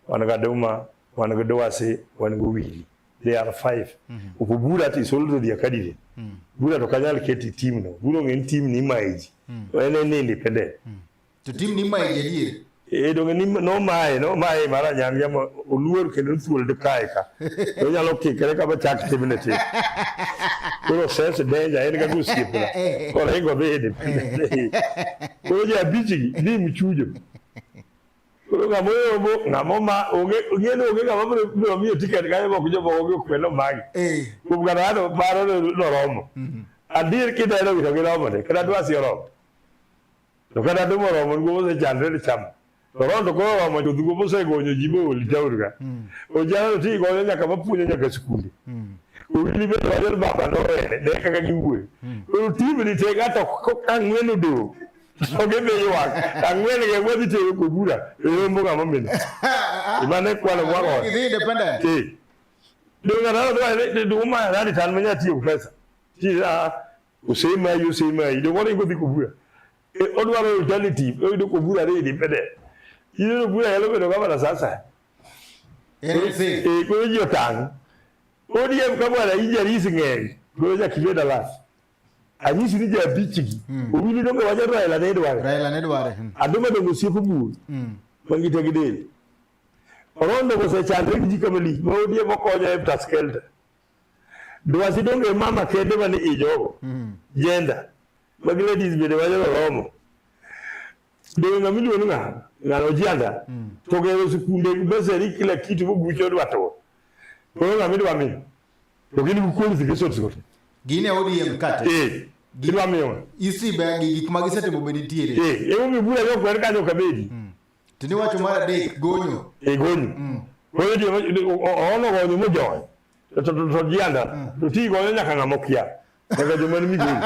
Speaker 2: wan go Aduma, wan go Dwasi, wan go Willy. They are five. Mm-hmm. Bura is already a candidate. Bura to kanyal keti team no. Bura ng'en team ni imaye ji. En en independent.
Speaker 1: To team ni imaye ji adier?
Speaker 2: E donge ni nomaye nomaye mar anyang' ma oluor kendo thuol de kae ka. To onyalo kikre kama chak timne tim. Koro sense danger en kaka osiepna. Oringo dhi independent. Koro ji abich gi dhi mchujo. Koro ng'ama oyombo ng'ama oma onge ng'e ni onge ng'ama biro miyo tiket kanyo mok jomoko gi okwe nomagi. Kuom kata ng'ato paro noromo. Adier kineno gi to giromo te kata dwasi oromo. To kata dum oromo duogo osechandre ni chamo. To rondo koro oromo to duogo osegonyo ji mool e town ka. Ojana to ti gonyo nyaka mapuonjo nyaka skunde. Owili bende wacho ni baba nowene ne kaka giwuoyo. Koro tim ni te ng'ato ang'wen odong'. To gidhi ywak. Ang'wen gi wadhi tero kobura. E rombo ng'ama mino. Mano e kwano mwagoyo.
Speaker 1: Gidhi independent.
Speaker 2: Eh. Dong' ng'ato dwa ni duma nadi tan manya tiyo gi pesa. Ti ah osemayi osemayi. Dong' oringo dhi kobura. Odwaro alternative. Oyudo kobura ni independent. Ineno bura nyalo bedo gavana sasa.
Speaker 1: Eh,
Speaker 2: koro ji otang'. ODM ka bwana injuries ng'eny. Koro nyaka ibed alert. Anyisi ni ji abich gi. Owili donge wacho Raila ne dware.
Speaker 1: Raila ne dware.
Speaker 2: Aduma donge osiep obuor. Mangita gi del. Orondo osechandre gi ji kama lich ma ODM okonyo e Taskelta. Dwasi donge mama kende mane i jogo. Jenda. Mag ladies bende wacho oromo. Donge ng'ama iluongo ni ng'a? Ng'ano Ojianda. To gero sikunde bursary kila kitu mogucho odwa to. Koro ng'ama idwa miyo. To gin gi qualifications go te.
Speaker 1: Gin e ODM ka te.
Speaker 2: Eh. Idwa miyo ng'a?
Speaker 1: Isi be gi gik ma gisetimo be nitiere.
Speaker 2: Eh, emomiyo bura ne okwer kanyo ok abedi.
Speaker 1: To niwacho mar adek gonyo.
Speaker 2: E gonyo. Koro oono gonyo mojony. To Ojianda to ti gonyo nyaka ng'ama okia. Nyaka joma ni Migori.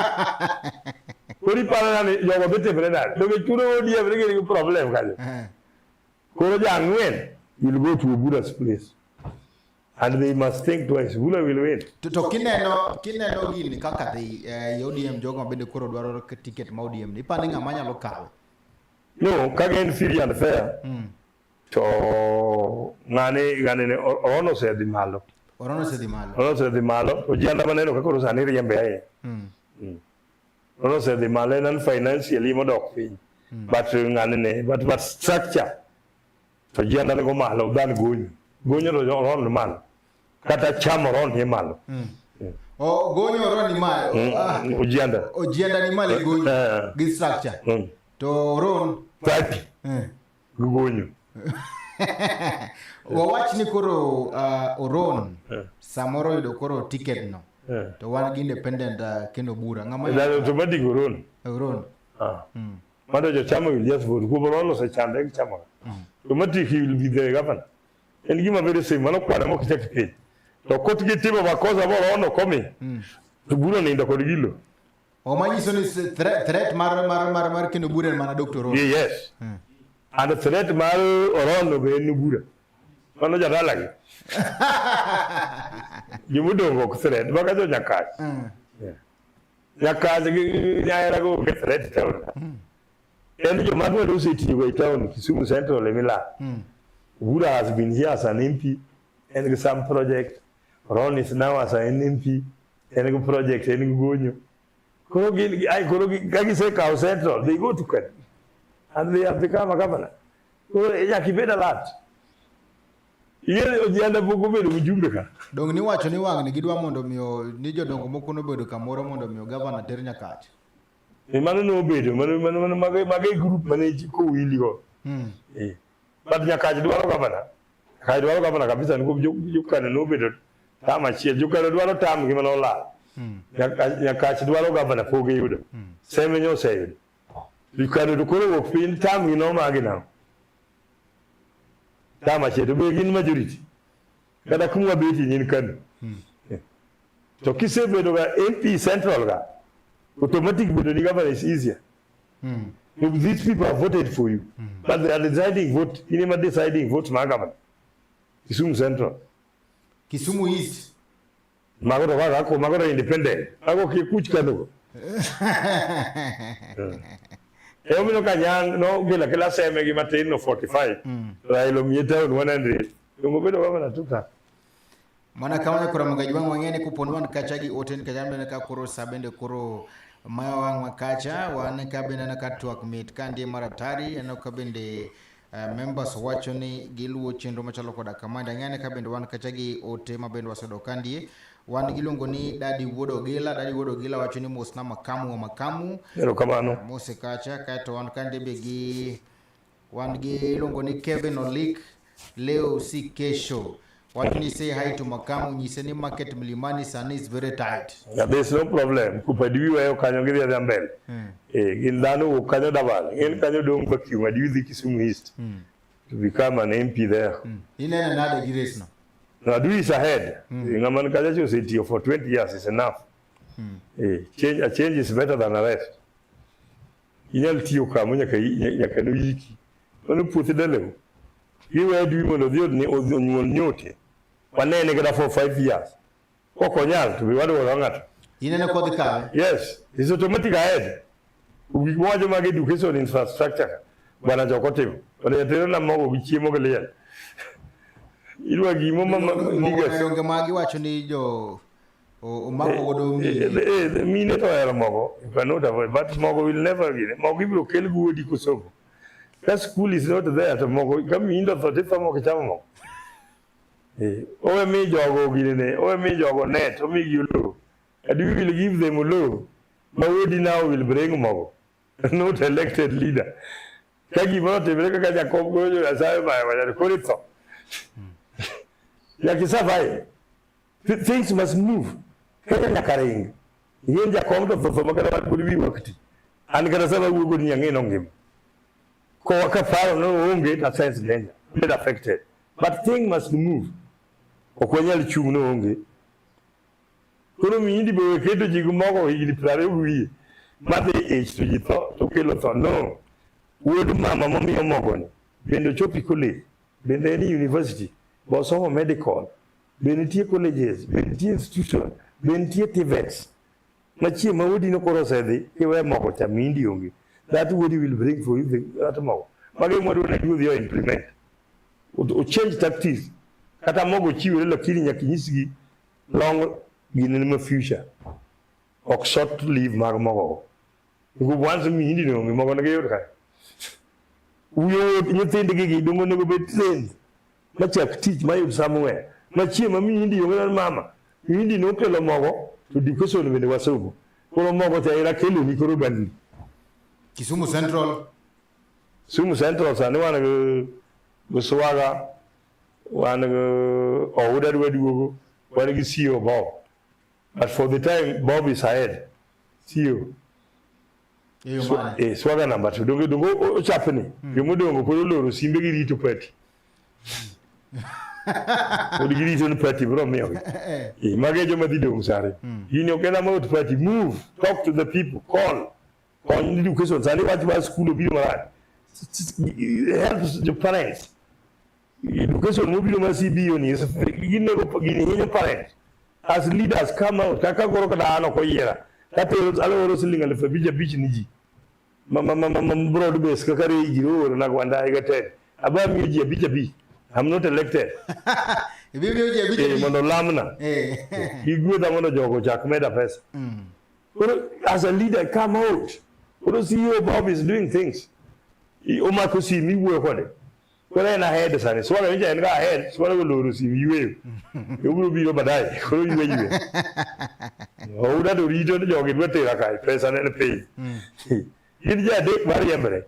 Speaker 2: Koro iparo nade jogo dhi timre nade? Donge chuno ODM ni gin gi problem kanyo. Koro jo ang'wen will go to Obura's place. And they must think twice. Bura will win.
Speaker 1: To kineno gini kaka dhi ODM, jogo ma bende koro dwaro ticket ma ODM ni, ipani ng'ama nyalo kawe?
Speaker 2: No, kaka en free and fair. To ng'ane ne Orono osedhi malo.
Speaker 1: Orono osedhi malo.
Speaker 2: Orono osedhi malo. To jianda maneno ka koro sani riembe ahinya. Orono osedhi malo en an financially modok piny. But ng'ane ne but structure to jianda ni go malo than Gonyo. Gonyo to Orono ni malo. Kata cham Orono ni malo.
Speaker 1: O Gonyo Orono ni malo. Ah,
Speaker 2: Ojianda.
Speaker 1: Ojianda ni malo e Gonyo gi structure. To Orono
Speaker 2: 30 gi Gonyo.
Speaker 1: Wawach ni koro Oron samoro yudo koro ticket no. To wan gi independent kendo bura. Ng'ama
Speaker 2: Then automatic Oron.
Speaker 1: Oron.
Speaker 2: Ah. Mano jochama will just vote. Kuom Oron osechande gi chama. Automatic he will be the governor. En gima very simple. Mano kwana mok ichak ipenj. To kot gitimo makosa ma Oron ok omi. To bura onindo kod gilo.
Speaker 1: O manyiso ni threat mar kendo bura en mana Dr. Oron.
Speaker 2: Yes. And threat mar Oron be en bura. Mano jadalagi. Gimodong' ok threat. Maka jo Nyakach. Yeah. Nyakach gi Nyaera go onge threat e town. En joma dwaro osetiyogo e town Kisumu Central e Milan. Bura has been here as an MP, en gi some project. Ron is now as an MP, en gi project, en gi Gonyo. Koro gin, ai koro ka gisekawo Central, they go to Kano. And they have become a governor. Koro nyaka ibed alert. Ing'e Ojianda pok obedo mjumbe ka.
Speaker 1: Dong' niwacho ni wang'ni gidwa mondo miyo ni jodongo moko nobedo kamoro mondo miyo gavana ter Nyakach.
Speaker 2: E mano nobedo, mano mago e group mane kowili go. But Nyakach dwaro gavana. Nyakach dwaro gavana kabisa nikop Jokano nobedo tam achiel. Jokano dwaro tam gi mane olal. Nyakach dwaro gavana pok giyudo. Seme nyo oseyudo. Jokano to koro wuok piny tam gi nomagi nang'o. Tam achiel to be gin majority. Kata kuma betie nyin Kano. To kisebedo ga MP Central ga, automatic bedo ni governor is easier. If these people have voted for you, but they are deciding vote, in ema deciding vote mar governor. Kisumu Central.
Speaker 1: Kisumu East.
Speaker 2: Mago to kaka mago to independent. Mago kikuch Kano go. Emomiyo Kanyang' nokelo akela seme gi matin no 45. Raila omiye town 100. Donge obedo governor two term.
Speaker 1: Mana kamano koro mga jwang' wang'e ni koponi wan kacha gi ote nikech an bende ka koro sa bende koro mayo wang'wa kacha wan ka bende aneno ka twak mit ka ndie mar atari aneno ka bende members wacho ni giluwo chenro machalo koda kamandi. Ang'e ni ka bende wan kacha gi ote ma bende waseyudo ka ndie wan giluongo ni Dadi Wuod Ogila. Dadi Wuod Ogila wacho ni mosna makamu wa makamu.
Speaker 2: Erokamano.
Speaker 1: Mose kacha kaeto wan ka ndie be gi wan gi iluongo ni Kevin Olik leo si kesho. Wacho ni say hi to makamu, nyise ni market Mlimani sani is very tight.
Speaker 2: Yeah, there's no problem. Kupadiwi weyo kanyo gidhi adhiya mbele. Gin dhano wuok kanyo dabal. Gin kanyo dong' vacuum. Adiwi dhi Kisumu East. To become an MP there.
Speaker 1: Ineno nade gi race no?
Speaker 2: No, Adui is ahead. Ng'ama ni kacha cha osetiyo for 20 years is enough. Change, a change is better than a rest. Inyal tiyo kamo nyaka noyiki. Mano puoth dalau. Giweyo Adui mondo odhi onyuol nyote. Wanene kata for 5 years. Kok onyal to be wadwaro ng'ato.
Speaker 1: Ineno kodhi kawe?
Speaker 2: Yes, it's automatic ahead. Gik mowacho mag education infrastructure bwana jok otimo. Bwana jatero na mogo gi chiemo gi liel. Idwa gimo ma
Speaker 1: Mogo donge magi wacho ni jo omako godo mine.
Speaker 2: Mine to ohero mogo. You cannot avoid. But mogo will never give. Mogo ibiro kel gi wuodi kosomo. Ka school is not there to mogo ka mindo tho titho mok ichamo mogo. Owe mi jogo ginene, owe mi jogo net, omigi oloo. And we will give them oloo. Ma wuodi now will bring mogo. Not elected leader. Ka gimoro otimre kaka Jakom goyo Nyasaye omayo wacho koro itho. Nyaka i survive. Things must move. Kenya nyaka ring. Ing'e Jakom to tho tho makata wan pod wiwa ok ti. An kata sama awuoyo kodi ni ang'e nongima. Kowa ka paro no onge to sense danger. Get affected. But thing must move. Ok wanyal chung' no onge. Koro miindi be keto ji gi mogo higni 20 gi wiye. Madhi ich to ji tho to kelo tho. No. Wuod mama momiyo mogo ni bende ochopo e college, bende en e university, be osomo medical, Be nitie colleges, be nitie institution, be nitie TVETs. Machieng' ma wuodi no koro osedhi, iwe mogo cha mindi onge. That wuodi will bring for you the, that mogo. Mago e mwadwa ni odhi o implement. O change tactics. Kata mogo chiwore lakini nyaka inyisgi long gini ma future. Ok short live mag mogo go. Nikech once mihindi ni onge mogo ne giyud kae. Uyo nyithindgi gi dongo onego bed trained machak tich mayud somewhere. Machieng' ma mihindi onge nan mama. Mihindi nokelo mogo to education bende wasomo. Koro mogo cha era keloni koro bandni.
Speaker 1: Kisumu Central.
Speaker 2: Kisumu Central sani wan gi Swaga, wan gi Ouda dwa duogo, wan gi CEO Bob. But for the time Bob is ahead, CEO. Swaga number 2. Donge donge ochapni. Jomodongo pod oloro simbe girito party. Pod girito ni party biro miyogi. Mago e joma dhi dong' sare. In ok en about party. Move, talk to the people, call. Kony education sani wach mar skul obiro marach. Help the parents. Education mobiro mar CBO ni ginego gini hinyo parents. As leaders come out kaka koro kata an ok oyiera. Katero aloro siling 5,000 ni ji. Ma ma ma ma broad base kaka reji oro na gwanda ga ten. Aba miyo ji abich abich. I'm not elected.
Speaker 1: Ibiro ji abich abich.
Speaker 2: Mondo lamna. Gigwedha mondo jogo ochak meda pesa. Koro as a leader come out. Koro CEO Bob is doing things. Omako simu iwuoyo kode. Koro en ahead sani. Swaga nyocha en ga ahead. Swaga oloro simu yweyo. Obiro biro baadaye. Koro ywe ywe. Ouda to rito ni jogi dwa tera kae. Pesa ne ni piny. Gin ji adek mariembre.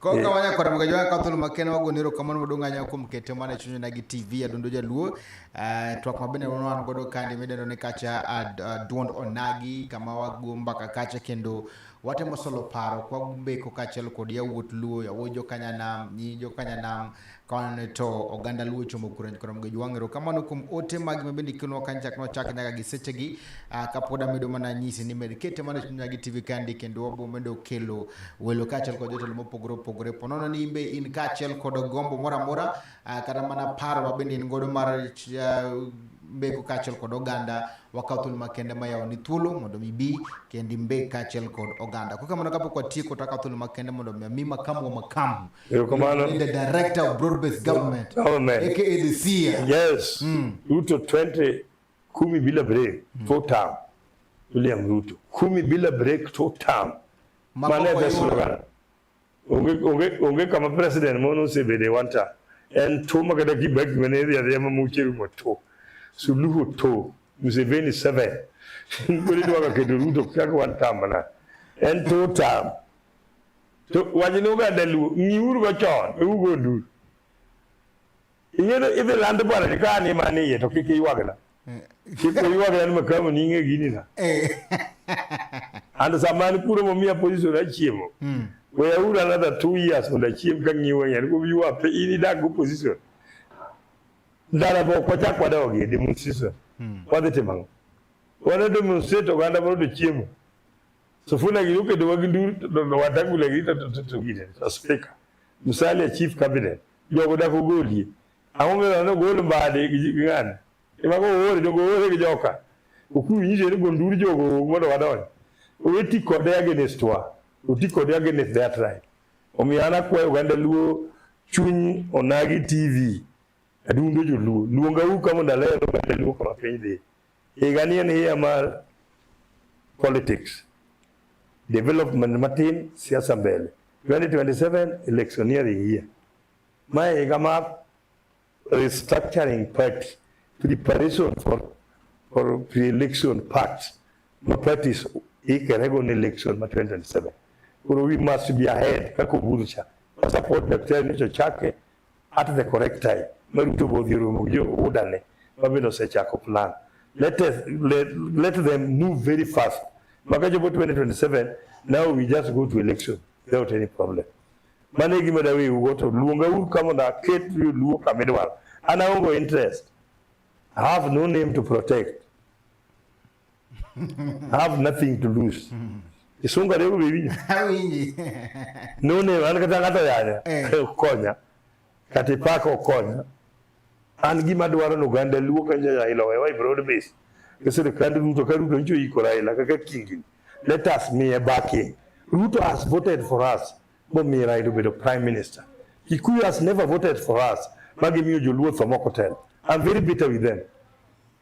Speaker 1: Koka wanya kora mga jwa katholo makene wago nero kamano maduong' ahinya kuom kete mana e chuny gi TV adundo jaluo. Twak mabende wan godo kandi midendo ni kacha duond onagi kama wago mbaka kacha kendo watemo solo paro kwa mbeko kaachiel kod yawuot Luo, yawuot jokanyanam, nyi jokanyanam kawaneno to oganda Luo chomo kure koro mga jwang' erokamano kuom ote magi mabende ikelonwa kanyo chak nochak nyaka gi sechegi. Kapod amedo mana nyisi ni med kete mana chuny gi TV kandi kendo wabo medo kelo welo kaachiel kod jotelo mopogore opogore. Po nono ni imbe in kaachiel kod gombo moro amora, kata mana paro ma bende in godo mar mbeko kaachiel kod oganda, wakaw thuolo makende mayawo ni thuolo mondo mi bi kendo imbek kaachiel kod oganda. Koro kamano kapok watieko to akaw thuolo makende mondo mi ami makamu wa makamu.
Speaker 2: Erokamano.
Speaker 1: The director of broad-based government,
Speaker 2: Government.
Speaker 1: aka the seer.
Speaker 2: Yes. Ruto 20 kumi bila break, two term. William Ruto. Kumi bila break, two term. Mano e the slogan. Onge onge onge kama president mono osebede one term. En two ma kata Kibaki mane idhi adhiya ma muche rumo two. Suluhu two. Museveni seven. Koro idwa ga keto Ruto kaka one term mana. En two term. To wach ni oganda Luo, ng'iuru go chon, ugo ndur. Ing'eyo idhi land bwana ni ka an ema an iye to kik iywagna. Kik iywagna ni makamu ni ing'e gini na. And sama an kuro momiya position achiemo. We auru another 2 years mondo achiem ka ng'iyo wang'i. An kuom ywa pe in idak go position. Ndara be ok wachak wadogie demonstration. Wadhi timo ang'o? Wana demonstrate oganda moro to chiemo. Sifuna gi oketo wa gi ndur to Wetangula gi to gine to speaker. Musalia chief cabinet. Jogo dak ogolie. Ang'o miyo nogol Mbadi gi ng'ani? Ema ko oore jogo oore gi joka. Okuyu nyiso ni go ndur jogo owuog mondo wadonj. Owe ti kode against wa. Oti kode against their tribe. Omiyo an akwayo oganda Luo chuny onagi TV. Adundo joluo. Luonga u ka mondo aler oganda Luo kama piny dhi. Higa ni en higa mar politics. Development matin, siasa mbele. 2027 electioneering year. Mae higa mar restructuring party, preparation for pre-election part. Ma parties ikere go ne election ma 2027. Koro we must be ahead kaka Oburu cha. Wa support Daktari Nicho Chake at the correct time. Ma Ruto bo dhi romo gi jo udane ma bende osechako plan. Let them move very fast. Maka chopo 2027, now we just go to election without any problem. Mano e gima dawewu go to luonga uru ka mondo aket joluo kama idwaro. An aonge interest. I have no name to protect. I have nothing to lose. Isunga rego be iwinjo?
Speaker 1: Awinji.
Speaker 2: No name, an kata ng'ato yanya, konya. Kata ipaka ok konya. An gima dwaro ni oganda Luo ka nyocha Raila owewa e broad base. Gi sirikand Ruto ka Ruto nyocha oiko Raila kaka kingini. Let us miye backing. Ruto has voted for us momiyo Raila obedo prime minister. Kikuyu has never voted for us ma gimiyo joluo tho moko telo. I'm very bitter with them.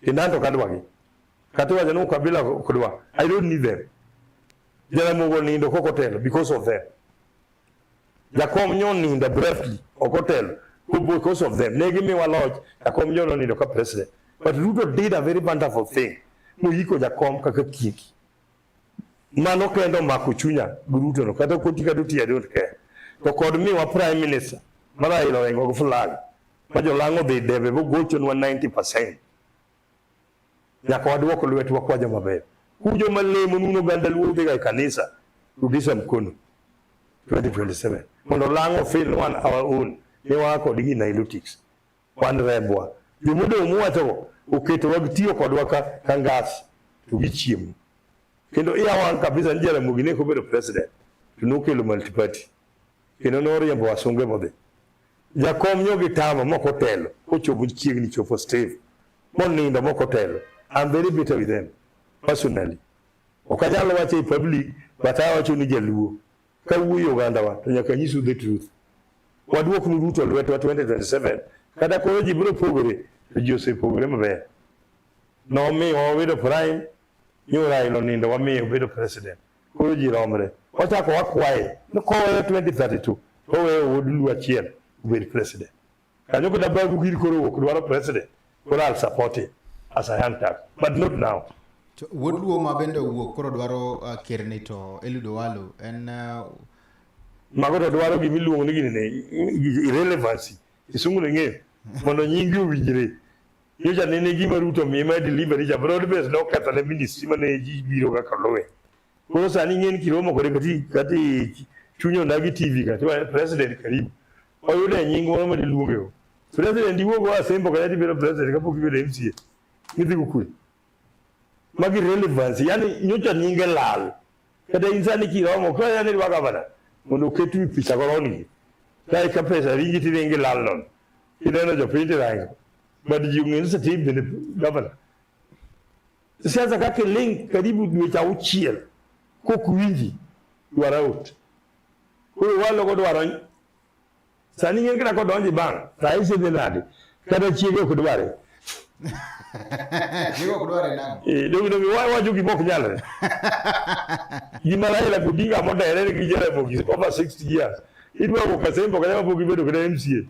Speaker 2: Kendo an to ok adwagi. Kata iwacho ni ukabila ok dwa. I don't need them. Jaramogi onindo kok otelo because of them. Jakom nyo onindo abruptly ok otelo because of them. Ne gimiwa loch, Jakom nyo nonindo ka president. But Ruto did a very wonderful thing. Moyiko Jakom kaka kingi. Mano kendo omako chunya gi Ruto no. Kata koti kata oti I don't care. To kod miwa prime minister ma Raila oringo gi flag ma jolang'o odhi debe bogochonwa 90%. Nyaka waduok lwetwa kwa joma beyo. Kujo malemo nuno oganda Luo dhiga e kanisa, rudisha mkono 2027 mondo lang'o feel wan our own ni waa kodgi Nilotics wan rembwa. Jomodong' muwachogo oketowa gitiyo kodwa ka ngas to gichiemo. Kendo iya wang' kabisa ni Jaramogi ne kobedo president to nokelo multiparty kendo noriembo wasunge modhi. Jakom nyo gitamo mok otelo kochopo chiegni chopo Steve monindo mok otelo. I'm very bitter with them personally. Ok anyal wacho e public but awacho ni jaluo kawuoyo ogandawa to nyaka nyisu the truth. Waduok nu Ruto lwetwa 2027 kata koro ji biro pogore to ji osepogore maber. Nomiyo wabedo prime nyo Raila onindo wamiyo obedo president. Koro ji romre. Wachako wakwaye ni koweyo 2032 to oweyo wuod Luo achiel obed president. Kanyo kata Babu gir koro wuok dwaro president. Koro I'll support him as a young Turk, but not now.
Speaker 1: To wuod Luo ma bende owuok koro dwaro kerni to Eliud Owalo en
Speaker 2: Mago to dwaro gima iluongo ni gini ne irrelevancy. Kisungu ne ng'eyo mondo nyingi owinjre. Nyocha nene gima Ruto miye mar delivery cha broad base noketho ne ministry mane ji biro kaka luwe. Koro sani ing'e ni kiromo kode kati kati chuny onagi TV ka tiwacho president karibu. Oyudo e nying moro ma diluonge go. President iwuog oa Sembo kata tibedo president kapok ibedo MCA. Idhi go kwe. Magi relevance, yani nyocha nyinge lal. Kata in sani kiromo, kwa yani idwa gavana mondo oket wi picha koroni. Kae ka pesa ringi tiringi lal nono. Ineno jopiny tirango. But ji ong'eyo ni Steve bende gavana. Siasa kaka iling' karibu dweche auchiel kok winji, you are out. Koro walogo dwaro sani ing'e kata kodonjo e bank, rais idhi nade? Kata chiege ok dware.
Speaker 1: Chiege ok dware nang'o?
Speaker 2: Eh, donge donge wacho gima ok nyalre. Gima Raila Odinga modere gi Jaramogi over 60 years. Idwa wuok Kasembo kata kapok ibedo kata MCA.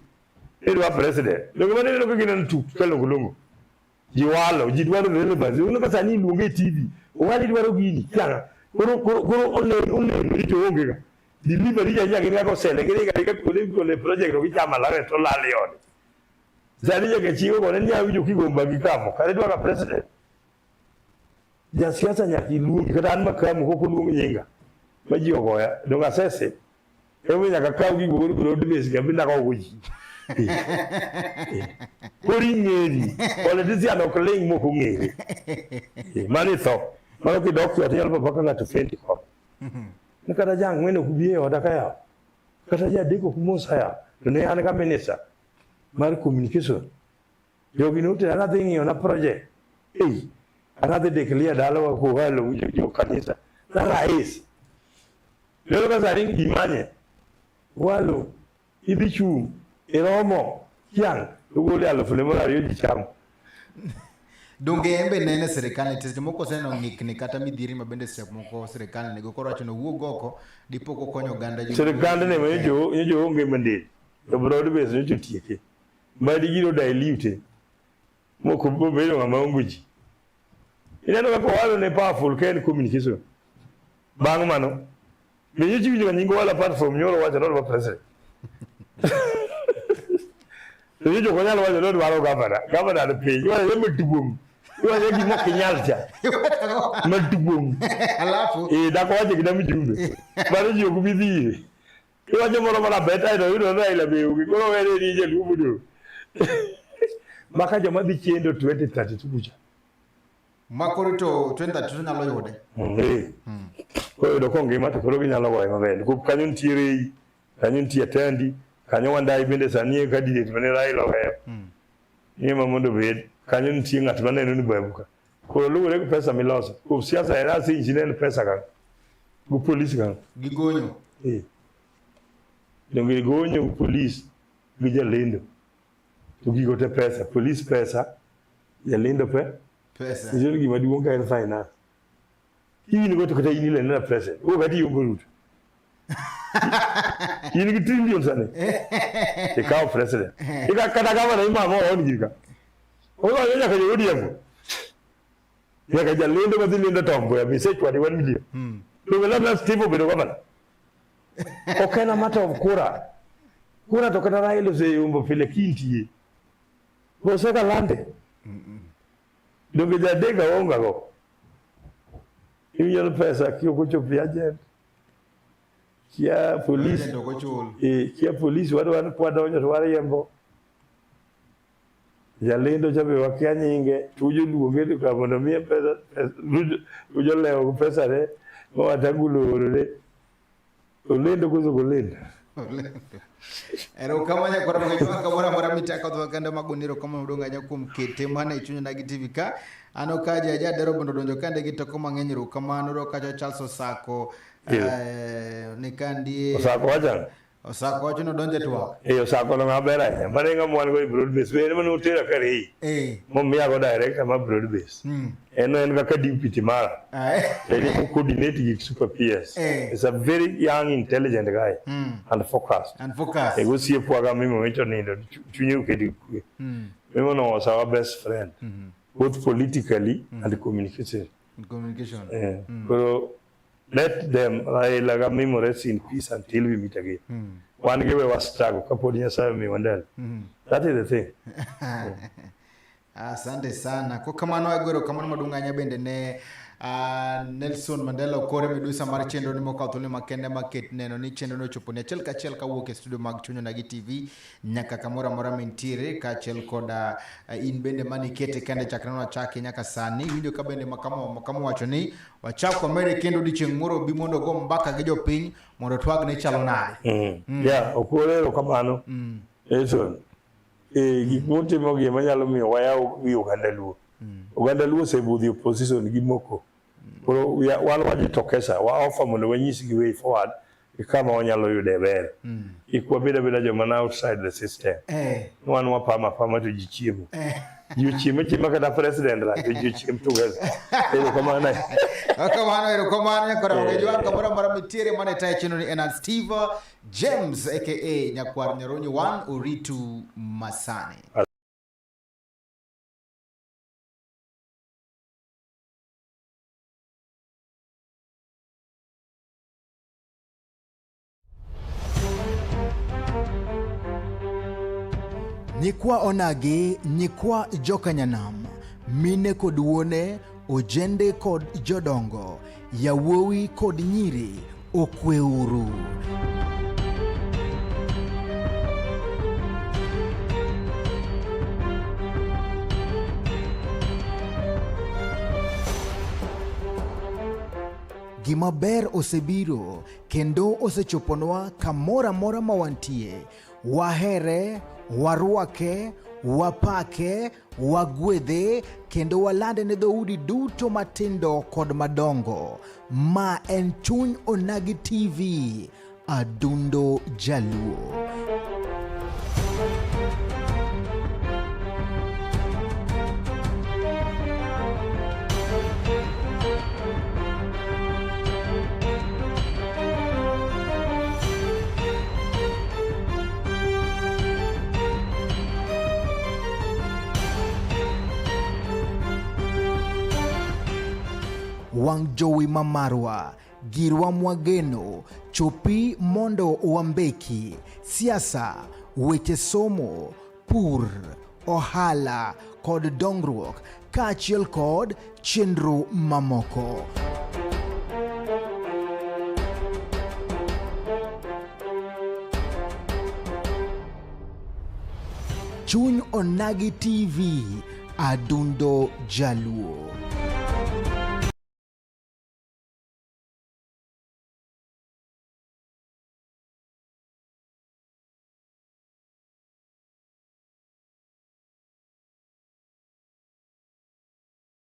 Speaker 2: Idwa president. Donge mano ineno ka gineno tuk ka longo longo. Ji walo, ji dwaro relevance. Uneno ka sani iluonge e TV. Owali dwaro gini. Kianga. Koro koro koro oneno oneno ni to onge ga. Delivery ja nyaka gin kaka osele giringo aringa kuonde gole project to gichamo alawes to lal e ode. Sani nyaka chiwo kone ni awinjo kigomba gi kamo. Kare idwa ka president. Jasiasa nyaka iluongi kata an makamu kok oluong nyinga ma ji ogoya donge asese. Emomiyo nyaka kaw gigo koro broad base ga binda kogo ji. Koro ing'eri. Politician ok ling' mok ong'ere. Mano itho. Mano kidok ot inyalo paka ng'ato fendi ko. Ni kata ja ang'wen ok bi e oda ka yawa. Kata ja adek ok mosa yawa. To ne an ka minister mar communication. Jogi notera nadhi ng'iyo na project. Ei, anadhi declare dalawa kogalo jo kanisa. Na rais. Lero ka sani gimanye. Walo, idhi chung', iromo, chiang', to gole alufu ne moro ariyo ji chamo.
Speaker 1: Donge en be nene sirikal ni seche moko oseneno ng'ikni kata midhieri ma bende seche moko sirikal nigo koro wacho ni owuog oko dipo kokonyo oganda ji.
Speaker 2: Sirikand ne ma nyocha onge mandate to broad base nyocha otieke. Madi giro dilute moko bobedo ng'ama onge ji. Ineno kaka Owalo ne powerful ka en communication. Bang' mano, be nyocha iwinjo ka nying Owalo apart from nyoro wacho ni odwa president. To nyocha ok onyal wacho ni odwaro governor. Governor ni piny. Iwacho ni maduong'. Iwacho gima ok inyal cha. Maduong'.
Speaker 1: Alafu
Speaker 2: Eh, dak owacho gi mjumbe. Mano ji ok bi dhi ire. Iwacho moro mana beta to yudo Raila be onge. Koro wene ni jaluo modong'. Maka joma dhi chendo 2032 kucha.
Speaker 1: Ma koro to 2032 nyalo yude.
Speaker 2: Eh. Koyudo kongima to koro ginyalo goye maber. Nikop kanyo nitie Rei, kanyo nitie Atandi, Kanyo Wandayi bende sani e candidate mane Raila ohewo. Ni ema mondo obed. Kanyo nitie ng'at maneno ni babu ka. Koro luwore gi pesa miloso. Kuom siasa en asinji ne en pesa kanyo. Gi polis kanyo.
Speaker 1: Gigonyo.
Speaker 2: Eh. Donge gonyo gi polis gi jalendo. To gigo te pesa. Polis pesa, jalendo pe.
Speaker 1: Pesa.
Speaker 2: Nyiso ni gima duong' ka en finance. In go to kata in ilendo na president. O kata iyombo Ruto. In gi trillion sani. Ikawo president. Ika kata gavana imamo on gir ka. Oloyo nyaka jo ODM. Nyaka jalendo madhi lendo Tom Mboya be isechwade 1 million. Donge labda Steve obedo gavana. Ok en a matter of kura. Kura to kata Raila oseyombo pile kintie. Oseka lande. Donge jadek aonga go. Iwinjo pesa kiok ochopo e agent. Kia polis.
Speaker 1: Agent ok ochul.
Speaker 2: Eh, kia polis wadwa ni kwadonjo to wariembo. Jalendo cha be wakia nyinge, tujo luonge to ka mondo miye pesa, tujo lewo gi pesa ne, ma watagulo orone. Olendo koso ok olendo?
Speaker 1: Erokamano nyakwara Magajwang' kamoro amora mitaka odhi kanda magonero kama udong' ahinya kuom kete mana e chuny Onagi TV ka. An okaja ajadero mondo donjo kande gi teko mang'eny erokamano ro kacha Charles Osako ni kandie
Speaker 2: Osako wacho
Speaker 1: Osako wacho ni odonjo e twak.
Speaker 2: Eh, Osako no ng'ama ber ahinya. Mano e ng'ama wan go e broad base. Be en ema notera Karei.
Speaker 1: Eh.
Speaker 2: Momiyago director mar broad base. En en kaka deputy mara.
Speaker 1: Ah, eh.
Speaker 2: En coordinate gik super PS.
Speaker 1: Eh.
Speaker 2: He's a very young intelligent guy and focused.
Speaker 1: And focus.
Speaker 2: E gosiepwa ga Mimo Micho nindo chunye oket gi kwe. Mimo no was our best friend. Both politically and communication.
Speaker 1: Communication.
Speaker 2: Eh, Koro let them Raila ga Mimo rest in peace until we meet again. Wan gi we wa struggle kapod Nyasaye omiwa ndalo. That is the thing.
Speaker 1: Asante sana. Kwa kamano agwero kamano maduong' ahinya bende ne Nelson Mandela Okore midusa mar chenro ni mokawo thuolo makende maket neno ni chenro no ochopo ni achiel kachiel kawuok e studio mag Chuny Onagi TV nyaka kamoro amora mintiere kaachiel koda in bende mane ikete kende chakre nwachake nyaka sani. Iwinjo ka bende makamo wacho ni wachak wamede kendo odiochieng' moro obi mondo ogo mbaka gi jopiny mondo twag ni chalo nade.
Speaker 2: Yeah, Okore erokamano. Nelson, gik mutimogi ema nyalo miyo wayaw wi oganda Luo. Oganda Luo osebudho e opposition gi moko. Koro wan wajitokeza, wa offer mondo wanyisgi way forward gi kama wanyalo yude ber. Kik wabed abeda joma na outside the system. Wan wapamo apama to ji chiemo. Ji ochiem achiema kata president rach to ji ochiem together. Erokamano.
Speaker 1: Erokamano, erokamano nyakwara Magajwang' kamoro amora mitiere mane tayo chenro ni en an Steve James aka Nyakwar Nyaronyi 1 Oritu Masani. Nyikwa Onagi, nyikwa Jokanyanam, mine kod wuone, ojende kod jodongo, yawuowi kod nyiri, okweuru. Gima ber osebiro kendo osechoponwa kamoro amora ma wantie. Wahere, warwake, wapake, wagwedhe kendo walande ne dhoudi duto matindo kod madongo. Ma en Chuny Onagi TV, Adundo Jaluo. Wang' jowi mamarwa, girwa mwageno, chopi mondo wambeki, siasa, weche somo, pur, ohala kod dongruok kaachiel kod chenro mamoko. Chuny Onagi TV, Adundo Jaluo.